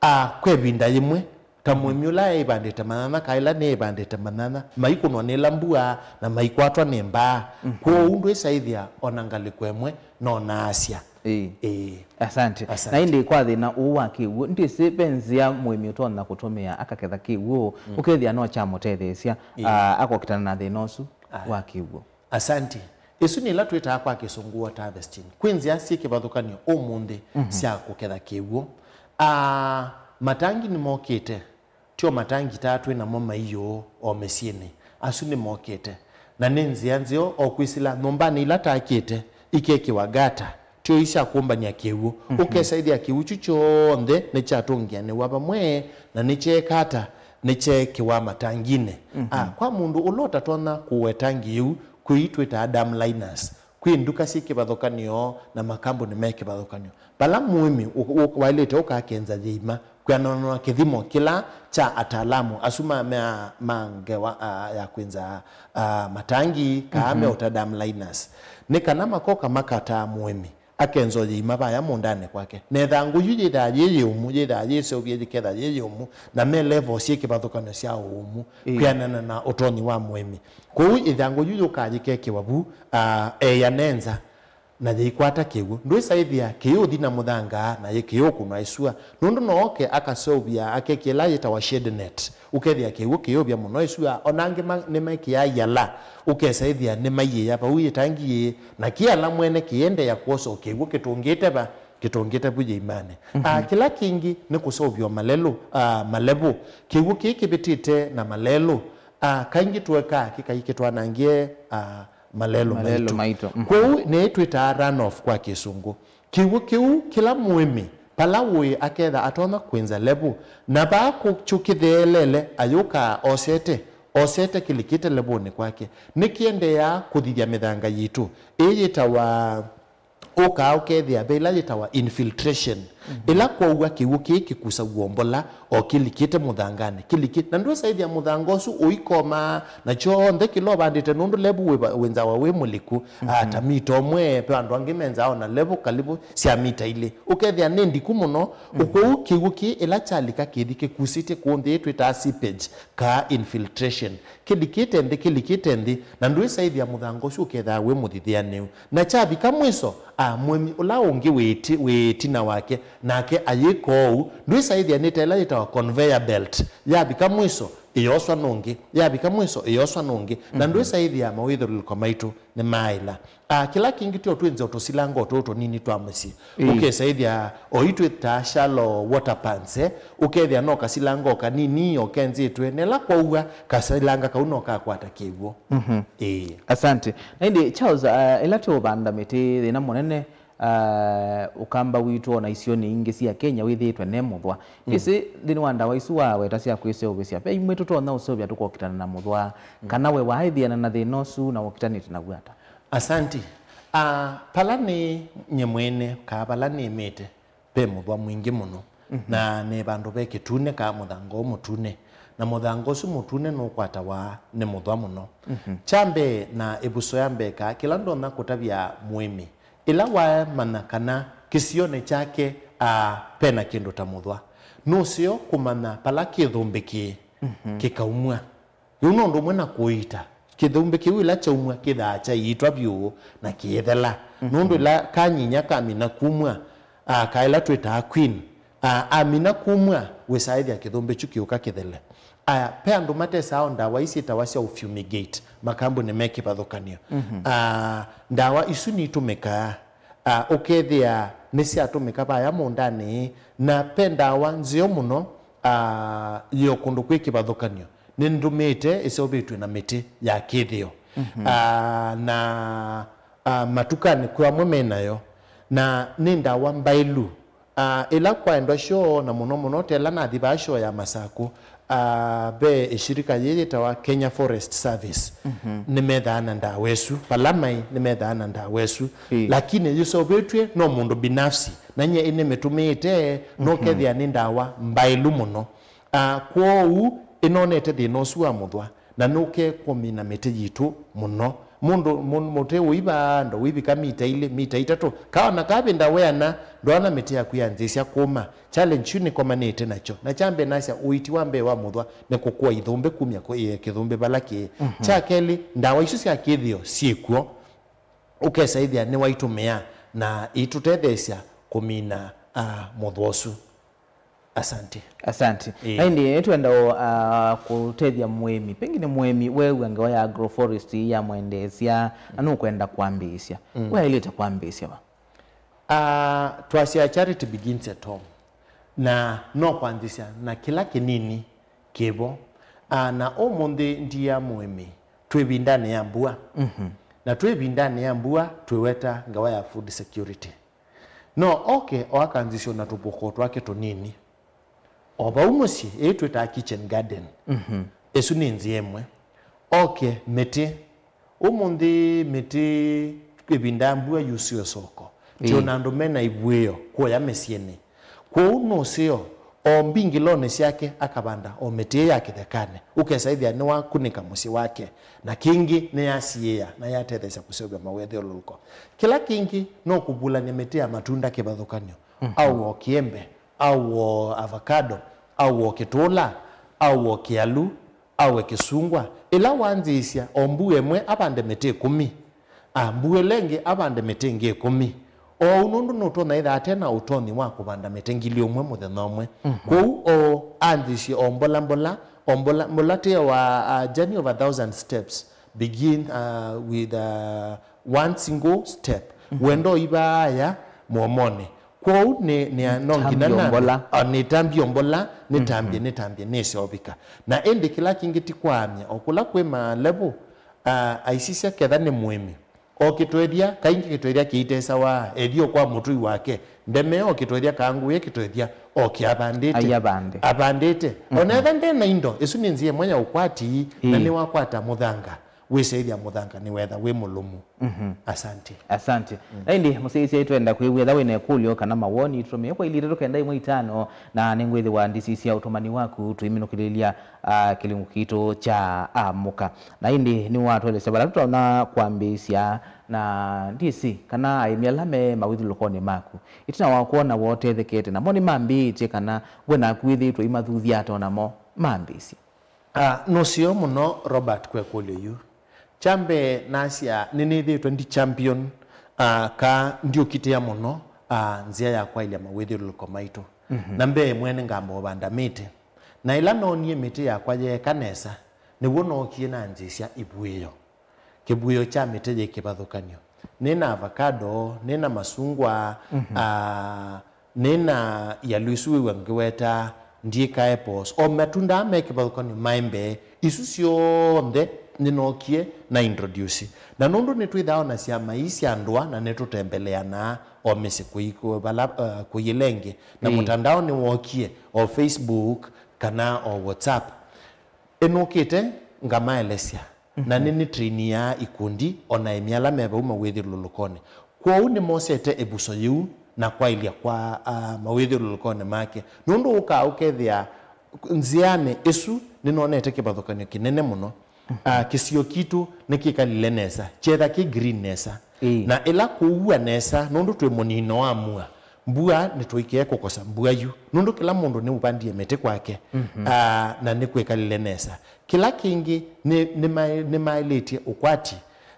ah, kwa ĩvinda yĩmwe, ta, mhm, mũĩmi ũla eĩvandĩte manyanya, kaa ĩla nĩĩvandĩte manyanya, maikũnwa nĩ ĩla mbua na maikwatwa nĩ mbaa. Mhm. Kwoou ndwĩsa ĩthĩa ona ngalĩko ĩmwe no naasya. Ĩĩ. Ĩĩ. Asante. Asante. Na ĩndĩ kwa thĩna ũũ wa kĩw'ũ, ndĩsĩ ve nzĩa mũĩmi ũtonya kũtũmĩa akaketha kĩw'ũ, mm, ũkethĩa no kyamũtetheesya, ĩĩ, ah, akokitana na thĩna ũsu, aya, wa kĩw'ũ? Asante. Ĩsu nĩ ĩla twĩtaa kwa Kĩsũngũ water harvesting. Kwĩ nzĩa syĩ kĩvathũkan'yo ũmũnthĩ, mhm, sya kũketha kĩw'ũ. Ah, matangi nĩmokĩte. Tyo matangi taa twĩ namo maiũ o mĩsyĩnĩ. Asu nĩmokĩte. Na nĩ nzĩa nzeo o kwĩsĩla nyũmbanĩ ila taakĩte, ikekĩwa gutter, tio ii sya kũmbany'a kĩw'ũ. Mhm. Ũkesa ĩthĩa kĩw'ũ kyu kyonthe nĩkyatũngĩanĩw'a vamwe na nĩkyeeka ata? Nĩkyeekĩwa matanginĩ. Mhm. Ah, kwa mũndũ ũla ũtatonya kũũa ĩtangi yĩu, kwĩ ii twĩtaa dam liners. Kwĩ nduka syĩ kĩvathũkany'o na makambuni me kĩvathũkany'o. Vala mũĩmi ũ-, ũ-, waĩlĩte ũkakenza yĩima, kwĩanana na kĩthimo kĩla kya ataalamu asu ma, ma, ma ngewa, a, ya kwĩnza, a, matangi, kaa, mhm, meũta dam liners. Nĩ kana makoka makataa mũĩmi, akenza o yĩima vaya mũũndanĩ kwake. Na ĩthangũ yu yĩthaa yĩ yĩũmu, yĩthaa yĩseũvye yĩketha yĩ yĩũmu, na me levels syĩ kĩvathũkany'o sya ũũmu, ĩĩ, kwĩanana na ũtonyi wa mũĩmi. Kwoou ĩthangũ yu yũkaa yĩkekĩwa vu, a, eĩa nenza, na yĩikwata kĩw'ũ. Ndwĩsa ĩthĩa kĩyũthi na mũthanga na yĩ kĩyũkũnwa ĩsua, nũndũ no oke akaseũvya akekĩa ĩla yĩtawa shade net. Ũkethĩa kĩw'ũ kĩyũvya mũno ĩsua, ona angĩ ma-, nĩmekĩaa iala, ũkesa ĩthĩa nĩmaiĩĩa vau ĩtangi yĩĩ, na kĩala mwene kĩendeea kwosa o kĩw'ũ kĩtũngĩte va, kĩtũngĩte vu yĩimanĩ. Mhm. Ah, kĩla kĩngĩ nĩ kũseũvya o malelũ, ah, malevũ. Kĩw'ũ kĩĩ kĩvĩtĩte na malelũ. Ah, kaingĩ tũekaa kĩkai kĩtwanangĩe, ah, malelũ, malelũ maitũ, maitũ. Mhm. Kwoou nĩĩ twĩtaa runoff kwa Kĩsũngũ. Kĩw'ũ kĩu kĩla mũĩmi, vala ũĩ aketha atonya kwĩnza levũ, na vaa kũ-, kyu kĩtheelele ayũkaa osete, osete kĩlikĩte levũnĩ kwake, nĩkĩendeeaa kũthithya mĩthanga yitũ. Ĩĩ yĩtawa, ũkaa ũkethĩa ve ĩla yĩtawa infiltration. Mhm. Ĩla kwaua kĩw'ũ kĩĩ kĩkusaw'a mbola o kĩlikĩte mũthanganĩ, kĩlikĩte, na ndwĩsa ĩthĩa mũthanga ũsu ũikomaa na kyonthe kĩla ũvandĩte, nũndũ levũ wĩva-, wĩnzawa wĩ mũliku, ah, ta mita ũmwe, ve andũ angĩ menzaa ona levũ kalivu sya mita ilĩ. Ũkethĩa nĩ ndiku mũno, ũkũu kĩw'ũ kĩĩ ĩla kyalika kĩthi kĩkusĩtye kũũ nthĩ ĩĩ twĩtaa seepage, kaa infiltration. Kĩlikĩte nthĩ, kĩlikĩte nthĩ, na ndwĩsa ĩthĩa mũthanga ũsu ũkethaa wĩ mũthithĩanĩu. Na kyavika mwiso, a, mũĩmi ũla ũngĩ wĩ ĩti-, wĩ ĩtina wake, nake ayĩka ũu, ndwĩsa ĩthĩa nĩ ta ĩla yĩtawa conveyor belt, yavika mwiso, ĩyoswa nũngĩ, yavika mwiso, ĩyoswa nũngĩ, na ndwĩsa ĩthĩa mawĩthũlũlũko maitũ nĩmaaĩla. A, kĩla kĩngĩ tyo twĩnze o tũsilanga o tũũ tũnini twa mũsyĩ. Ĩĩ. Ũkesa ĩthĩa o ii twĩtaa shallow water pans, eh, ũkethĩa no kasilanga o kanini o kenzĩtwe, na ĩla kwaua, kasilanga kau no kakwata kĩw'ũ. Mhm. Ĩĩ. Asante. Na ĩndĩ, Charles, ah, ĩla tũũvanda mĩtĩ, thĩna mũnene, ah, ũkamba witũ ona isionĩ ingĩ sya Kenya wĩthĩĩtwe ne mũthwa. Mm. Ĩsĩ, nthĩnĩ wa ndawa isu waweta sya kwĩseũvĩsya, ve imwe tũtonya ũseũvya tũkokitana na mũthwa, mm, kana we waaĩthĩana na thĩna ũsu na ũkitanĩte naw'o ata? Asanti. Ah, pala nĩ nye mwene, kaa pala nĩmĩte, ve mũthwa mwingĩ mũno. Mhm. Na nĩ vandũ ve kĩtune kaa mũthanga ũũ mũtune. Na mũthanga ũsu mũtune nũkwatawa nĩ mũthwa mũno. Mhm. Kya mbee na ĩvuso ya mbee kaa, kĩla ndonya kũtavya mũĩmi, ĩla wamanya kana kĩsionĩ kyake, a, pena kĩndũ ta mũthwa, nũseo kũmanya pala kĩthũmbĩ kĩĩ, mhm, kĩkaumw'a. Yu no ũndũ ũmwe na kũiita. Kĩthũmbĩ kĩu ĩla kyaumw'a kĩthaa kyaiitwa vyũ na kĩĩthela. Mhm. Nũndũ ĩla kanyinya kamina kumw'a, a, ka ĩla twĩtaa queen, a, amina kumw'a, wĩsaa ĩthĩa kĩthũmbĩ kyu kĩũka kĩthele. Aya, ve andũ matesaa o ndawa ii syĩtawa sya fumigate, makambuni me kĩvathũkany'o. Mhm. A, ndawa isu nitũmĩkaa, a, ũkethĩa nĩsyatũmĩka vaya mũũndanĩ, na ve ndawa nzeo mũno, a, yĩ o kũndũ kwĩ kĩvathũkany'o. Nĩndũmĩĩte ĩseũvĩtw'e na mĩtĩ ya kĩthĩo. Mhm. Ah, na, ah, matukanĩ kwĩ amwe me nayo. Na nĩ ndawa mbaĩlu. Ah, ĩla kwaendwa shoo, na mũno mũno ta ĩla nathi vaa shoo ya Masakũ, ah, ve ĩshirika yĩĩ yĩtawa Kenya Forest Service. Mhm. Nĩmethaa na ndawa ĩsu. Vala maĩ, nĩmethaa na ndawa ĩsu. Ĩĩ. Lakini yĩseũvĩtw'e no mũndũ binafsi. Na nyie ĩnĩmĩtũmĩĩte, no, mhm, kethĩa nĩ ndawa mbaĩlu mũno. Ah, kwoou ĩnonete thĩna ũsu wa mũthwa, na nũke kũmina mĩtĩ yitũ mũno. Mũndũ, mũ-, mũtĩ ũiva ndo ũivika mita ilĩ, mita itatũ, kaona kavinda weana, ndwana mĩtĩ yaku yanzĩsya kũma. Challenge yu nĩkomanĩte nakyo. Na kya mbee nasya, ũiiti wa mbee wa mũthwa nĩ kũkũa ithũmbĩ kumya kũ-, ĩe kĩthũmbĩ vala kĩĩ. Mhm. Kya kelĩ, ndawa isu sya kĩthĩo syĩkw'o, ũkesa ĩthĩa nĩwaitũmĩa na itũtetheesya kũmina, ah, mũthwa ũsu. Asante. Asante. Ĩĩ. Na ĩndĩ nĩtwenda o, ah, kũtethya mũĩmi. Pengine mũĩmi weew'a ngewa ya agroforestry yamwendeesya, na nũkwenda kwambĩĩsya. Mm. We aĩlĩte kwambĩĩsya va? Ah, twasya charity begins at home. Na no kwanzĩsya na kĩla kĩnini kĩvo. Ah, na ũmũnthĩ ndiĩa mũĩmi, twĩ ĩvindanĩ ya mbua. Mhm. Na twĩ ĩvindanĩ ya mbua, twĩweta ngewa ya food security. No oke o akanzĩsye o na tũpoko twake tũnini. O vau mũsyĩ, ĩĩ twĩtaa kitchen garden. Mhm. Ĩsu nĩ nzĩa ĩmwe. Oke mĩtĩ. Ũmũnthĩ mĩtĩ ĩvinda ya mbua yusĩwe soko. Ti Ĩĩ. ona andũ mena ivũĩo kũya mĩsyĩnĩ. Kwoou nũseo, o mbingĩlonĩ syake akavanda o mĩtĩ ya kĩthekanĩ. Ũkesa ĩthĩa nĩwakunĩka mũsyĩ wake. Na kĩngĩ nĩyasiĩĩa na yatetheesya kũseũvya mawĩathyũlũlũko. Kĩla kĩngĩ no kũvulany'a mĩtĩ ya matunda kĩvathũkany'o. Mhm. Au o kĩembe, au o avocado, au o kĩtũla, au o kĩalu, awe kĩsungwa. Ĩla wanzĩĩsya o mbua ĩmwe avande mĩtĩ ĩkũmi, a mbua ĩla ĩngĩ avande mĩtĩ ĩngĩ ĩkũmi. Oou nũndũ nũtonya ĩtha ate na ũtonyi wa kũvanda mĩtĩ ngili ũmwe mũthenya ũmwe. Mhm. Kwoou o anzĩsye o mbola mbola, o mbola mbola tĩawa, uh, journey of a thousand steps begin, uh, with, uh, one single step. Mhm. Wendo ivaaya mũomonĩ. Kwoou nĩ, nĩ, no nginya Nĩtambie nambe, mbola. A, nĩtambie mbola, nĩtambie, Mhm. nĩtambie, nĩseũvika. Na ĩndĩ kĩla kĩngĩ ti kwaamya, o kũla kwĩ ma level, a, aisisya ketha nĩ mũĩmi. O kĩtwethya, kaingĩ kĩtwethya kĩitesawa, ethi o kwa mũtũi wake, ndemee o kĩtwethya, kangũĩe kĩtwethya, o kĩavandĩte. Aiavande. Avandĩte. Mhm. O na etha nde na indo, ĩsu nĩ nzĩa ĩmwe ya ũkwati, na Ĩĩ. nĩwakwata mũthanga. Wĩsaĩthya mũthanga nĩwetha wĩ mũlũmu. Mhm. Asante. Asante. Mm. Na ĩndĩ, mũsyaĩĩsya, twenda kwĩw'a ethĩwa wĩ na ĩkũlyo kana mawoni, tũtũmĩe kwa ilĩ itatũ kenda ĩmwe itano, na nĩngwĩthĩwa ndisisya ũtũmani waku tũiminũkĩlĩlya, ah, kĩlungu kitũ kya Amũka. Na ĩndĩ nĩwatũelesya vala tũtonya kwambĩĩsya, na ndĩsĩ kana aĩmi ala me mawĩthyũlũlũkonĩ maku, ĩtina wa kwona wotethekete, namo nĩmambĩĩtye kana we naku wĩthĩĩtwe ũimathuthya ata o namo mambĩĩsye? Ah, nũseo mũno Robert kwa ĩkũlyo yu. Kya mbee nasya nĩnĩthĩĩtwe ndi champion, ah, ka ndiũkitĩa mũno, ah, nzĩa ya kwaĩlya mawĩthyũlũlũko maitũ. Mhm. Na mbee ĩmwe nĩngamba ũvanda mĩtĩ. Na ĩla noonie mĩtĩ yakwa yeeka nesa, nĩw'o nookie nanzĩsya ivũĩo. Kĩvũĩo kya mĩtĩ yĩ kĩvathũkany'o. Nĩ na avocado, nĩ na masungwa, Mhm. ah, nĩ na ialũ isu wĩw'a ngĩweta, ndiĩka apples. O matunda aa me kĩvathũkany'o, maembe, isu syonthe nĩnookie na introduce. Na nũndũ nĩtwĩthaa o na syama ii sya ndũa na nĩtũtembeleanaa o mĩsyĩ kũi-, kũ-, vala, ah, kũi ĩla ĩngĩ. Na Ĩĩ. mũtandao nĩwookie, o Facebook kana o WhatsApp. Ĩnũkĩte ngamaelesya, na Mhm. nĩnĩtrainiaa ikundi o na aĩmi ala me vau mawĩthyũlũlũkonĩ. Kwoou nĩmosete ĩvuso yĩu na kwaĩlya kwa, ah, mawĩthyũlũlũkonĩ make. Nũndũ ũkaa ũkethĩa nzĩanĩ ĩsu nĩnonete kĩvathũkany'o kĩnene mũno. Mhm. Ah, kĩsio kitũ nĩkĩkalile nesa, kyetha kĩ green nesa. Ĩĩ. Na ĩla kũua nesa, nũndũ twĩ mũnino wa mua, mbua nĩtũikee kũkosa mbua yu, nũndũ kĩla mũndũ nĩũvandie mĩtĩ kwake, Mhm. ah, na nĩkwĩkalile nesa. Kĩla kĩngĩ nĩ, nĩmaĩ-, nĩmaĩlĩtye ũkwati,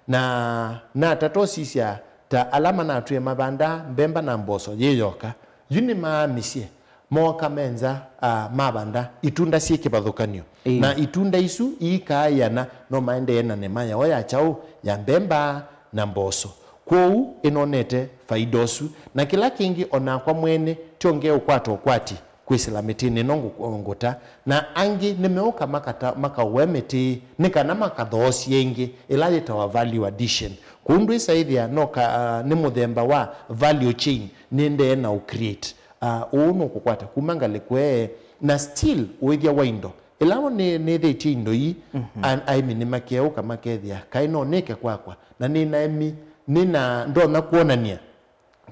na natata ũsisya ta ala manatwĩe mavanda mbemba na mboso yĩ yoka, yu nĩmaamisye, mooka menza, ah, mavanda itunda syĩ kĩvathũkany'o. Ĩĩ. Na itunda isu iikaaĩana no maendee na nĩma yao ya kyaũ, ya mbemba na mboso. Kwoou ĩnonete faida ũsu. Na kĩla kĩngĩ, o nakwa mwene, ti ongee ũkwata ũkwati kwĩsĩla mĩtĩnĩ ĩno ngũ-, ngũta. Na angĩ nĩmeũka makata-, makaũe mĩtĩ nĩ kana makathoosye ĩngĩ, ĩla yĩtawa value addition. Kwoou ndwĩsa ĩthĩa no ka-, ah, nĩ mũthemba wa value chain nĩendee na ũ create. Ah, ũũ nũkũkwata kuma ngalĩko ĩĩ, na still ũĩthya wa indo. Ĩla nĩ, nĩthĩtye indo ii, Mhm. a-, aĩmi nĩmakeũka makethĩa, kaĩ no nĩke kwakwa? Na nĩ na aĩmi, nĩ na ndonya kwonany'a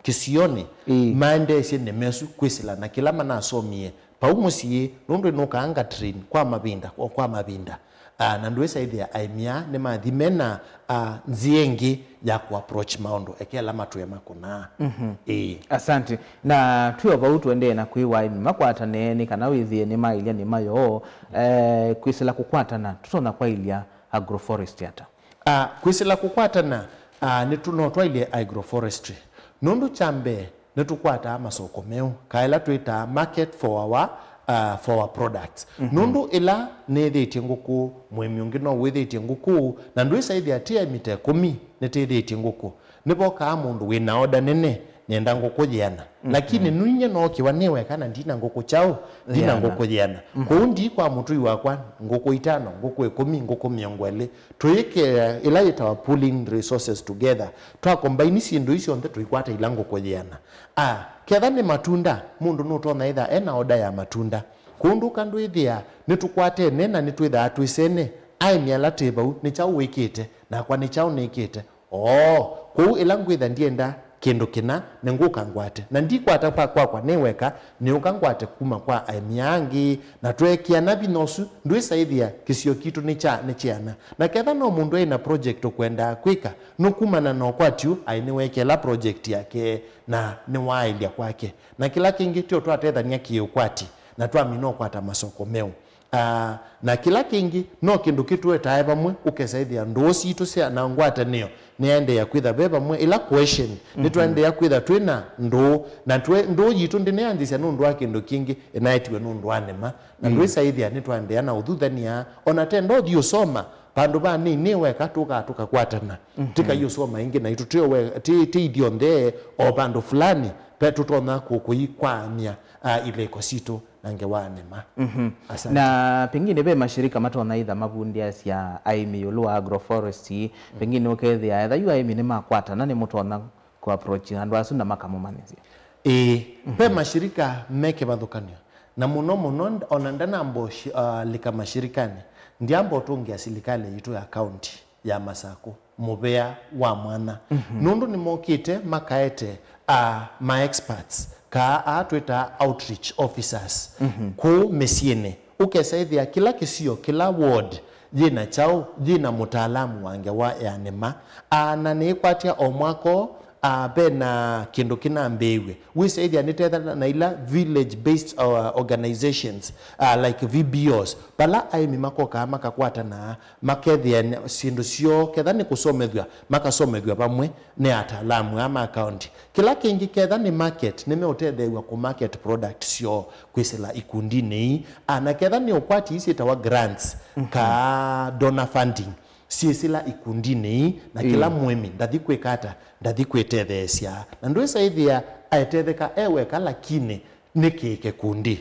kĩsionĩ, Ĩĩ. maendeesye nĩmesu kwĩsĩla na kĩla manasomie vau mũsyĩ, nũndũ nũkaa nga train kwa mavinda, o kwa mavinda. Ah, na ndwĩsa ĩthĩa aĩmi aa nĩmathi mena, ah, nzĩa ĩngĩ ya kũ approach maũndũ eke ala matwĩe makũnaa. Mhm. Ĩĩ. Asante. Na twĩ o vau tũendee na kwĩwa aĩmi makwatane nĩ kana wĩthĩe nĩmaĩlya nĩma yoo, eh, kwĩsĩla kũkwatana tũtonya kwaĩlya agroforestry ata? Ah, kwĩsĩla kũkwatana, ah, nĩtũ-, no twaĩlye agroforestry. Nũndũ kya mbee, nĩtũkwataa masoko meũ, ka ĩla twĩtaa market for our, uh, for our products. Mhm. Nũndũ ĩla nĩĩthĩtye ngũkũ, mũĩmi ũngĩ no wĩthĩtye ngũkũ, na ndwĩsa ĩthĩa ti aĩmi ta ĩkũmi nĩtĩthĩtye ngũkũ. Nĩvokaa mũndũ wĩ na oda nene, nĩenda ngũkũ yĩana. Lakini nũinyie nookiwa nĩ weka na ndina ngũkũ kyaũ, ndina ngũkũ yĩana. Kwoou ndii kwa mũtũi wakwa ngũkũ itano, ngũkũ ĩkũmi, ngũkũ mĩongo ĩlĩ. Tũyĩkĩa ĩla yĩtawa pooling resources together. Twa combine syĩndũ ii syonthe tũikwata ila ngũkũ yĩana. A, ketha nĩ matunda, mũndũ nũtonya ĩtha ena order ya matunda. Kũndũ ũka ndwĩthĩa nĩtũkwatene na nĩtwĩthaa twĩsene, aĩmi ala twĩ vau, nĩ kyaũ wĩkĩte, nakwa nĩ kyaũ nĩkĩte. Oo, kwoou ĩla ngwĩtha ndyenda kĩndũ kĩna, nĩngũka ngwate. Na ndikwata kwa kwakwa nĩ weka, nĩũka ngwate kuma kwa aĩmi angĩ, na tweekĩana vinya ũsu, ndwĩsa ĩthĩa kĩsio kitũ nĩ kya, nĩ kyeana. Na ketha no mũndũ ena project ũkwendaa kwĩka, nũkumana na ũkwati ũũ, aĩ nĩweekela project yake, na nĩwaaĩlya kwake. Na kĩla kĩngĩ, tyo twatethany'a kĩ-ũkwati, na twamina ũkwata masoko meũ. Ah, na kĩla kĩngĩ, no kĩndũ kĩtũetae vamwe, ũkesa ĩthĩa ndũũ sitũ sya na ngwatanĩo nĩyaendeea kwĩtha ve vamwe, ĩla cohesion, nĩtwaendeea kwĩtha twĩ na ndũũ, na twe, ndũũ yitũ ndĩneanzĩsya nũndũ wa kĩndũ kĩngĩ, ĩnaetiwe nũndũ wa nĩma, na ndwĩsa ĩthĩa nĩtwaendeea na ũthuthania, ona tenda ũthi ũsoma, vandũ va nĩ, nĩ weka tũka, tũkakwatana, tĩkai ũsoma ĩngĩ naitũ, tĩ, tĩ, tĩ ithyonthe o vandũ fulani, ve tũtonya kũ-, kũikwaany'a, ah, ilĩko sitũ na ngewa nĩma. Asante. Na pengine ve mashirika matonya ĩtha mavundĩasya aĩmi ĩũlũ wa agroforestry, pengine ũkethĩa etha yu aĩmi nĩmakwatana nĩmũtonya kũ-approach andũ asu na makamũmanyĩsya? Ĩĩ, ve mashirika me kĩvathũkany'o, na mũno mũno nd-, ona ndanamba ũshi-, ah, lika mashirikanĩ, ndyamba ũtũngĩa silikalĩ yitũ ya kaunti ya Masakũ mũvea wa mwanya. Nũndũ nĩmokĩte makaete, ah, ma experts, kaa aa twĩtaa outreach officers, kũũ mĩsyĩnĩ. Ũkesa ĩthĩa kĩla kĩsio, kĩla ward yĩna kyaũ, yĩna mũtaalamu wa ngewa ya nĩma. Ah, na nĩĩkwatya o mwaka ũũ, ah, ve na kĩndũ kĩnambĩĩw'e. Wĩsa ĩthĩa nĩtethana na ila village based, uh, organizations, uh, like V B Os, vala aĩmi makokaa makakwatana, makethĩa syĩndũ syoo, ketha nĩ kũsomethw'a, makasomethw'a vamwe nĩ ataalamu aa ma kaunti. Kĩla kĩngĩ, ketha nĩ market, nĩmeũtetheew'a kũ market product syoo kwĩsĩla ikundinĩ ii. Ah, na ketha nĩ ũkwati ii syĩtawa grants, kaa donor funding, syĩsĩla ikundinĩ ii, na kĩla mũĩmi ndathi kwĩka ata, ndathi kwĩtetheesya. Na ndwĩsa ĩthĩa aetetheka e weka, lakini nĩ kĩ kĩkundi.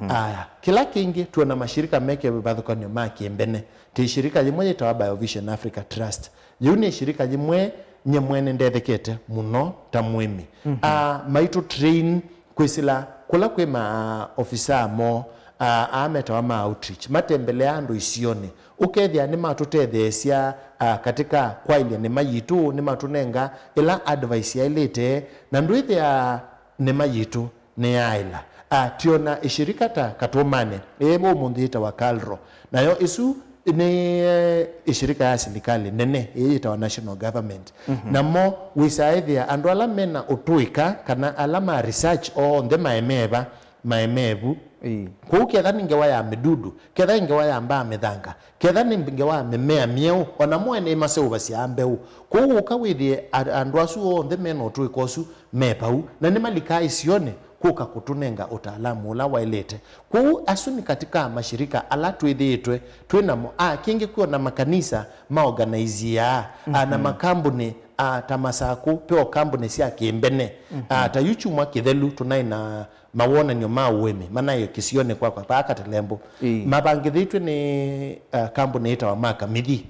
Aya, kĩla kĩngĩ, twĩna mashirika me kĩvathũkany'o ma kĩmbene. Twĩ shirika yĩmwe yĩtawa Biovision Africa Trust. Yĩu nĩ shirika yĩmwe nye mwene ndethekete mũno ta mũĩmi. Ah, maitũ train kwĩsĩla kũla kwĩ maofisa moo, ah, aa metawa ma outreach, matembelea andũ isionĩ, ũkethĩa nĩmatũtetheesya, ah, katika kwaĩlya nĩma yitũ, nĩmatũnenga ĩla advice yaĩlĩte, na ndwĩthĩaa nĩma yitũ nĩyaĩla. Ah, twĩona ĩshirika ta Katũmane, ĩĩ ũmũnthĩ yĩtawa KALRO, nayo ĩsu nĩ, eh, ĩshirika ya silikalĩ nene, ĩĩ yĩtawa national government. Namo wĩsaa ĩthĩa andũ ala mena ũtũĩka kana ala ma research onthe maemeva, maemevu. Ĩĩ. Kwoou ketha nĩ ngewa ya mĩdudu, ketha nĩ ngewa ya mbaa mĩthanga, ketha nĩ ngewa ya mĩmea myeũ, ona mo ene maseũvasyaa mbeũ. Kwoou ũka wĩthĩe a-, andũ asu onthe mena ũtũĩka ũsu me vau, na nĩmalikaa isionĩ kũka kũtũnenga ũtaalamu ũla waĩlĩte. Kwoou asu nĩ katika mashirika ala twĩthĩĩtwe twĩ namo. A, kĩngĩ kwĩ ona makanisa ma organize aa, a, na makambuni, a, ta Masakũ, peo kambuni sya kĩmbene. A, ta yu kyumwa kĩthelu tũnaĩ na mawonany'o ma ũĩmi manaĩ kĩsionĩ kwakwa vaa Katelembũ. Ĩĩ. Mavangĩthĩtw'e nĩ, a, kambuni yĩtawa Makamithi.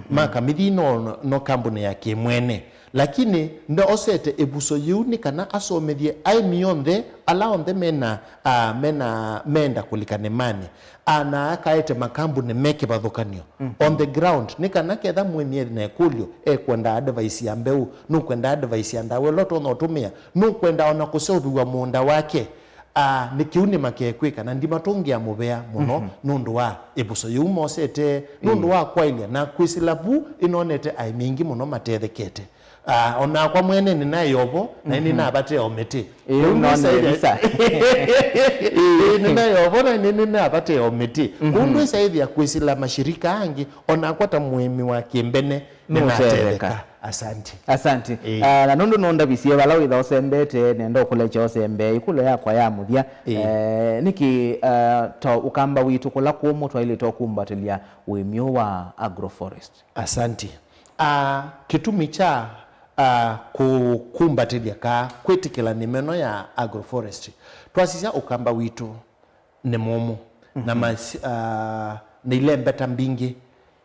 Makamithi no, no kambuni ya kĩmwene, lakini ndoosete ĩvuso yĩu nĩ kana asomethye aĩmi onthe ala onthe mena, a, mena, meenda kũlika nĩmanĩ, a, na akaete makambuni me kĩvathũkany'o on the ground, nĩ kana ketha mũĩmi ena ĩkũlyo, ekwenda advice ya mbeũ, nũkwenda advice ya ndawa ĩla ũtonya ũtũmĩa, nũkwenda ona kũseũvĩw'a mũũnda wake, a, nĩ kĩu nĩmakekwĩka, na ndimatũngĩa mũvea mũno nũndũ wa ĩvuso yĩu mosete, nũndũ wa kwaĩlya na kwĩsĩla vu ĩnonete aĩmi aingĩ mũno matethekete. A, o nakwa mwene nĩnaĩ ovo, na nĩnavatĩe o mĩtĩ. Ĩĩ, kũu nĩnaĩ ovo, na nĩnavatĩe o mĩtĩ. Kũu ndwĩsa ĩthĩa kwĩsĩla mashirika angĩ, o nakwa ta mũĩmi wa kĩmbene, nũũtetheka. Nĩnatetheka. Asante. Asante. Ĩĩ. Ah, na nũndũ nũndavisye vala wĩtha ũsembete, nenda ũkũlekya ũsembe ĩkũlyo yakwa ya mũthya. Ĩĩ. Eh, nĩkĩ, ah, ta ũkamba witũ kũla kũmũ twaĩlĩte ũkumbatĩlya ũĩmi ũũ wa agroforest? Asante. Ah, kĩtumi kya, ah, kũkumbatĩlya kaa kwĩtĩkĩla nĩma ĩno ya agroforestry. Twasisya Ũkamba witũ nĩ mũmũ. Na mas-, ah, na ilembeta mbingĩ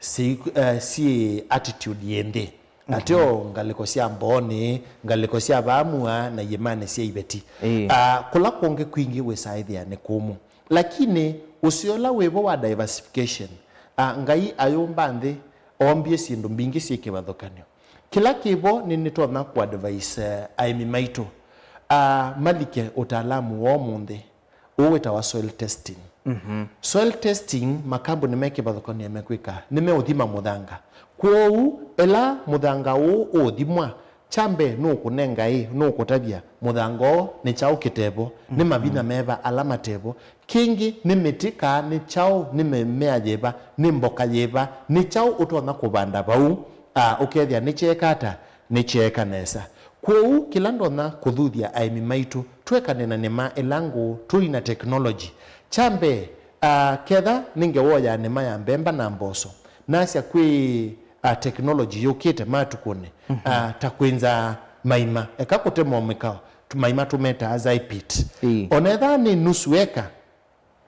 syĩ, eh, syĩ attitude yĩ nthĩ. Ateo ngalĩko sya Mbooni, ngalĩko sya vaa Mua na iĩmanĩ sya Iveti. Ĩĩ. Ah, kũla kũngĩ kwingĩ wĩsaa ĩthĩa nĩ kũmũ. Lakini ũseo ũla wĩvo wa diversification, ah, Ngai ayũmba nthĩ, oombie syĩndũ mbingĩ syĩ kĩvathũkany'o. Kĩla kĩvo nĩ nĩtonya kũadvise, eh, aĩmi maitũ, ah, malike ũtaalamu wa ũmũnthĩ, ũũ wĩtawa soil testing. Soil testing, makambuni me kĩvathũkany'o mekwĩka, nĩmeũthima mũthanga. Kwoou, ĩla mũthanga ũũ ũũthimwa, kya mbee nũũkũnenga ĩ, nũũkũtavya mũthanga ũũ nĩ kyaũ kĩtevo, nĩ mavinya meva ala matevo. Kĩngĩ, nĩ mĩtĩ kaa nĩ kyaũ, nĩ mĩmea yĩva, nĩ mboka yĩva, nĩ kyaũ ũtonya kũvanda vau, a, ũkethĩa nĩkyeeka ata, nĩkyeeka nesa. Kwoou, kĩla ndonya kũthuthya aĩmi maitũ, twekane na nĩma ĩla ngũũ, tũi na technology. Kya mbee, a, ketha nĩ ngewa ya nĩma ya mbemba na mboso, nasya kwĩ, a, technology yũkĩte matukũnĩ, a, ta kwĩnza maima, eka kũtemwa mĩkao, tũ-, maima tũmetaa zai pit. Ĩĩ. Ona etha nĩ nusu eka,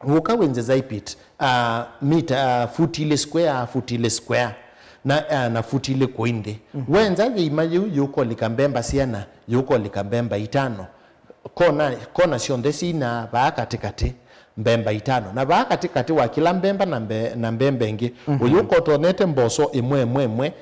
ũka wĩnze zai pit, ah, mita, ah, futi ilĩ square, futi ilĩ square, na, ah, na futi ilĩ kũi nthĩ. Wenza yĩima yĩu yũkolika mbemba syana, yũkolika mbemba itano. Kona, kona syonthe sina vaa katĩkatĩ, mbemba itano. Na vaa katĩkatĩ wa kĩla mbemba na mbe-, na mbemba ĩngĩ, ũyũ ũkotonyete mboso ĩmwe ĩmwe ĩmwe,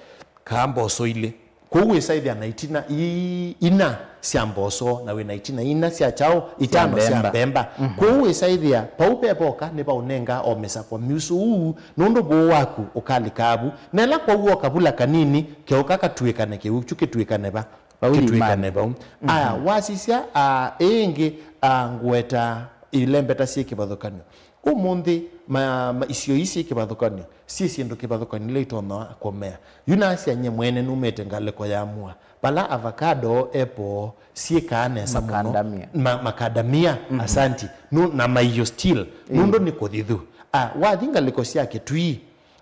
kaa mboso ilĩ. Kwoou wĩsaĩthya na itina i-, ina sya mboso, na wĩ na itina ina sya kyaũ, itano sya mbemba. Kwoou wĩsaĩthya pau ve voka nĩvaũnenga o mĩsakwa myusũ ũu, nũndũ vũũ waku ũkalika avu. Na ĩla kwaua o kavula kanini, keũka katuĩkane kĩw'ũ kyu kĩtuĩkane va? Vau kĩtuĩkane vau. Aya, wasisya, a, ĩĩ ĩngĩ, a, ngũeta ilembeta syĩ kĩvathũkany'o. Ũmũnthĩ, ma, ma, isio ii syĩ kĩvathũkany'o, syĩ syĩndũ kĩvathũkany'o ila itonya kũmea. Yu nasya nyie mwene numĩte ngalĩko ya Mua, vala avocado, apple, syĩkaa nesa mũno. Macadamia. Ma, macadamia, asanti. Nu, na maiyo still. Nũndũ nĩ kũthithu. A, wathi ngalĩko sya Kĩtui,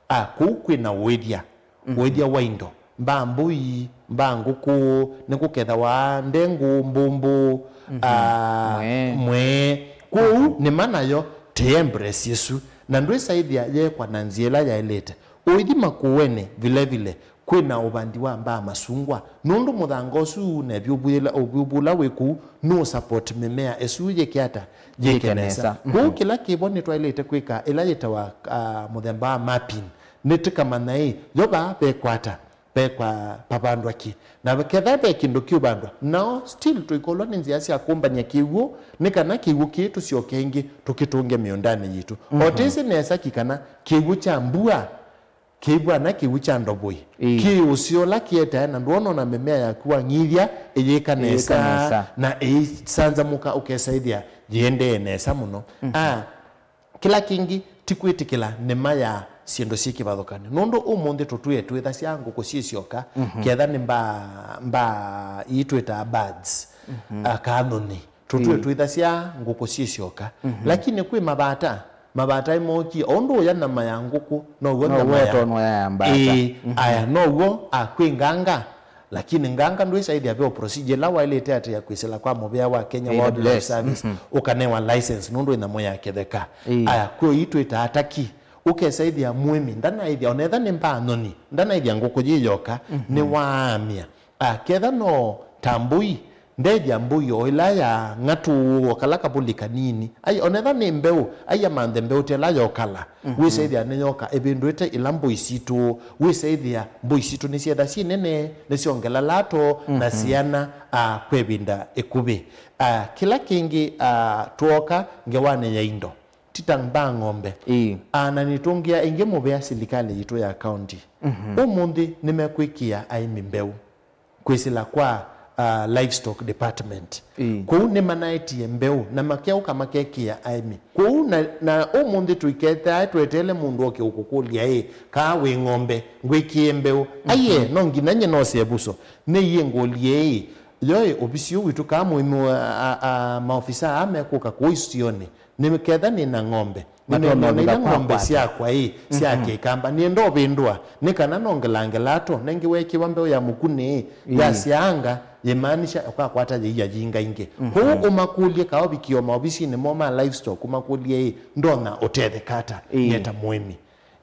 a, kũu kwĩ na ũĩthya. Ũĩthya wa indo, mbaa mbũi, mbaa ngũkũ, nĩkũkethawa ndengũ, mbũmbũ, ah, mwee. Mwee. Kwoou nĩma nayo tĩ embrace ĩsu, na ndwĩsaĩthya yeekwa na nzĩa ĩla yaĩlĩte. Ũithima kũũenĩ, vile vile, kwĩ na ũvandi wa mbaa masungwa, nũndũ mũthanga ũsu na ĩvyũvũ yĩla, ũvyũvũ ũla wĩ kũu nũũ support mĩmea ĩsu yĩke ata? Yĩke nesa. Kwoou kĩla kĩvo nĩtwaĩlĩte kwĩka ĩla yĩtawa, ah, mũthemba wa mapping. Nĩtũkamanya ĩ, yo vaa vekwata, vekwa pavandwa kĩ. Na ketha ve kĩndũ kĩũvandwa, nao still tũikolwa nĩ nzĩa sya kũmbany'a kĩw'ũ, nĩ kana kĩw'ũ kĩĩ tũsyoke ĩngĩ tũkĩtũnge mĩũndanĩ yitũ. O tĩsĩ nesa ki kana kĩw'ũ kya mbua kĩivw'ana kĩw'ũ kya ndovoi. Ĩĩ. Kĩ ũseo ũla kĩetae, na ndwona ona mĩmea yaku wang'ithya ĩyĩka nesa, na ĩisanzamũka, ũkesaĩthya yĩendee nesa mũno. Ah, Kĩla kĩngĩ ti kwĩtĩkĩla nĩma ya syĩndũ syĩ kĩvathũkany'o, nũndũ ũmũnthĩ tũtwĩe twĩthasya ngũkũ syĩ syoka, ketha nĩ mbaa, mbaa ii twĩtaa birds, ah, kana nyoni. Tũtwĩe twĩthasya ngũkũ syĩ syoka. Lakini kwĩ mavata, mavata ĩmokie, o ũndũ ũya nyama ya ngũkũ, now'o nyama ya, ĩtonwa ya mbata. Ĩĩ, aya, now'o, ah, kwĩ nganga, Lakini nganga ndwĩsaĩthya ve procedure ĩla waĩlĩte atĩ ya kwĩsĩla kwa mũvĩa wa Kenya Wildlife Service, ũkanewa license nũndũ wĩ nyamũ ya kĩtheka. Ĩĩ. Aya, kwĩ ii twĩtaa turkey, ũkesaĩthya mũĩmi ndanaĩthya, ona etha nĩ mbaa nyoni, ndanaĩthya ngũkũ yĩ yoka, nĩwaamya. Aya, ketha no ta mbũi, ndethya mbũi o ĩla ya ng'atũ o kala kavũli kanini. Ai, ona etha nĩ mbeũ, ai amanthe mbeũ ta ĩla yokala. Wĩsaĩthya nĩyoka ĩvĩndũĩte ila mbũi sitũ. Wĩsaĩthya mbũi sitũ nĩsyetha syĩ nene, nĩsyongela lato na syana, a, kwa ĩvinda ĩkuvĩ. A, kĩla kĩngĩ, a, twooka ngewanĩ ya indo, ti ta mbaa ng'ombe. Ĩĩ. A, na nĩtũngĩa ĩngĩ mũvea silikalĩ yitũ ya kaunti. Ũmũnthĩ nĩmekwĩkĩa aĩmi mbeũ kwĩsĩla kwa, uh, livestock department. Ĩĩ. Kũu nĩmanaetie mbeũ na makeũka makekĩa aĩmi. Kũu na, na ũmũnthĩ tũiketae tweteele mũndũ oke ũkũkũlya, ĩ, kaa wĩ ng'ombe, ngwĩkĩe mbeũ? Aiee, no nginya nyie nose vuso. Nĩiĩ ngũlye, ĩ, yoĩ ovisi ũũ witũ kaa mũĩmi wa, a, a, maofisa aa mekũka kũu isionĩ, Nĩ ketha nĩ na ng'ombe, nĩnengewa ng'ombe syakwa ĩ sya kĩkamba, nĩenda ũvĩndũa, nĩ kana nongelange lato, nengĩ weekĩwa mbeũ ya mũkunĩ ĩ, yasyaanga, yĩmaanisha ũkakwata yĩia yingaingĩ. Kwoou ũmakũlye, kaũvikie o maovisinĩ moo ma livestock, ũmakũlye ĩ, ndonya ũtetheka ata neta mũĩmi?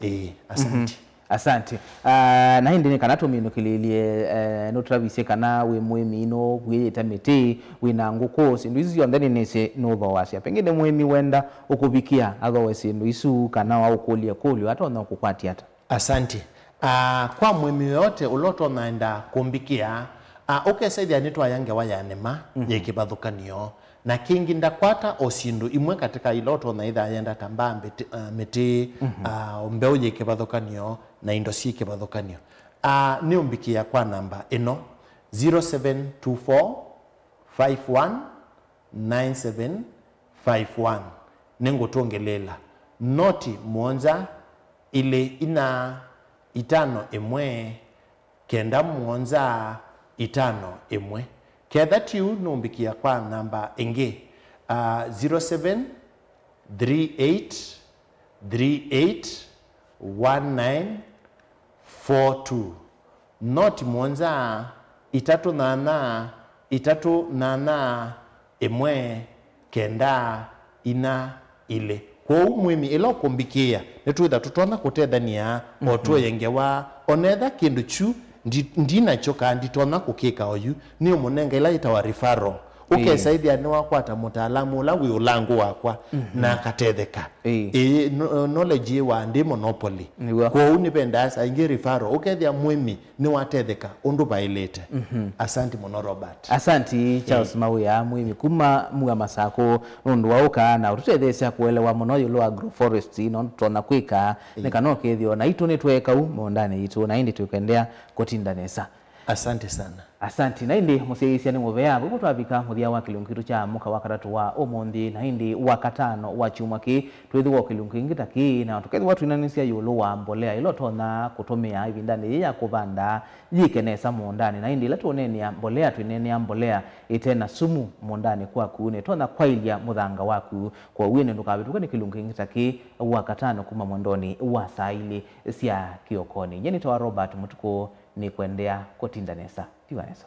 Ĩĩ, asante. Asante. Ah, na ĩndĩ nĩ kana tũminũkĩlĩlye, eh, nũtũtavisye kana wĩ mũĩmi, nũvw'ĩĩte mĩtĩ, wĩ na ngũkũ, syĩndũ isu syonthe nĩnĩsĩ nũthooasya. Pengine mũĩmi wenda ũkũvikĩa athooe syĩndũ isu kana aũkũlye ĩkũlyo, atonya ũkũkwatya ata? Asante. Ah, kwa mũĩmi yoyote ũla ũtonya enda kũmbikĩa, ah, ũkesa ĩthĩa nĩtwaya ngewa ya nĩma yĩ kĩvathũkany'o. Na kĩngĩ ndakwata o syĩndũ imwe katĩka ila ũtonya ĩtha yenda ta mbaa, mbĩtĩ, ah, mĩtĩ, ah, mbeũ yĩ kĩvathũkany'o, na indo syĩ kĩvathũkany'o. Ah, nĩũmbikĩa kwa namba ĩno, zero seven two four five one nine seven five one. Nĩngũtũngĩlĩĩla noti mũonza ilĩ inya itano ĩmwe kenda mũonza itano ĩmwe. Ketha ti ũu, nũmbikĩa kwa namba ĩngĩ, ah, zero seven three eight three eight one nine four two. Noti mũonza itatũ nyanya itatũ nyanya ĩmwe kenda inya ilĩ. Kwoou, mwĩmi, ĩla ũkũmbikĩĩa, nĩtwĩtha tũtonya kũtethany'a o tũye ngewa. Onetha kĩndũ kyu ndi-, ndinakyo kana nditonya kũkĩka oyu, nĩũmũnenga ĩla yĩtawa referral. Ũkesa ĩthĩa nĩwakwata mũtaalamu ũla wĩ ũlangũ wakwa na akatetheka. Ĩĩ. Ĩĩ, kno-, knowledge yĩ wa ndĩ monopoly. Nĩw'o. Kwoou nĩvendaa saa ingĩ referral. Ũkethĩa mwĩmi nĩwatetheka ũndũ vaĩlĩte. Asanti mũno, Robert. Asanti, Charles Mawĩa, mwĩmi kuma Mua Masakũ, nũndũ wa ũka na ũtũtetheesya kũelewa mũno ĩũlũ wa agroforestry na ũndũ tũtonya kwĩka nĩ kana ũkethĩwa naitũ nĩtweeka ũu mĩũndanĩ yitũ, na ĩndĩ tũkendea kũtinda nesa. Asante sana. Asanti. Na ĩndĩ mũsyaĩĩsya nĩ mũvea, vau twavika mũthya wa kĩlungu kitũ kya mũka wa katatũ wa ũmũnthĩ, na ĩndĩ wa katano wa kyumwa kĩĩ, twĩthĩwa o kĩlungu kĩngĩ ta kĩĩ, na tũkethĩwa twĩnanĩsya ĩũlũ wa mbolea ĩla ũtonya kũtũmĩa ĩvindanĩ yĩĩ ya kũvanda yĩke nesa mũũndanĩ. Na ĩndĩ ĩla tũũneenea mbolea, twĩneenea mbolea ĩte na sumu mũũndanĩ kwaku, na ĩtonya kwaĩlya mũthanga waku. Kwoou ĩndĩ ndũkavĩtũke nĩ kĩlungu kĩngĩ ta kĩĩ wa katano kuma mwendonĩ wa saa ilĩ sya kĩokonĩ. Nyie nĩtawa Robert Mũtukũ, nĩkwendea kũtinda nesa. Tiwa nesa.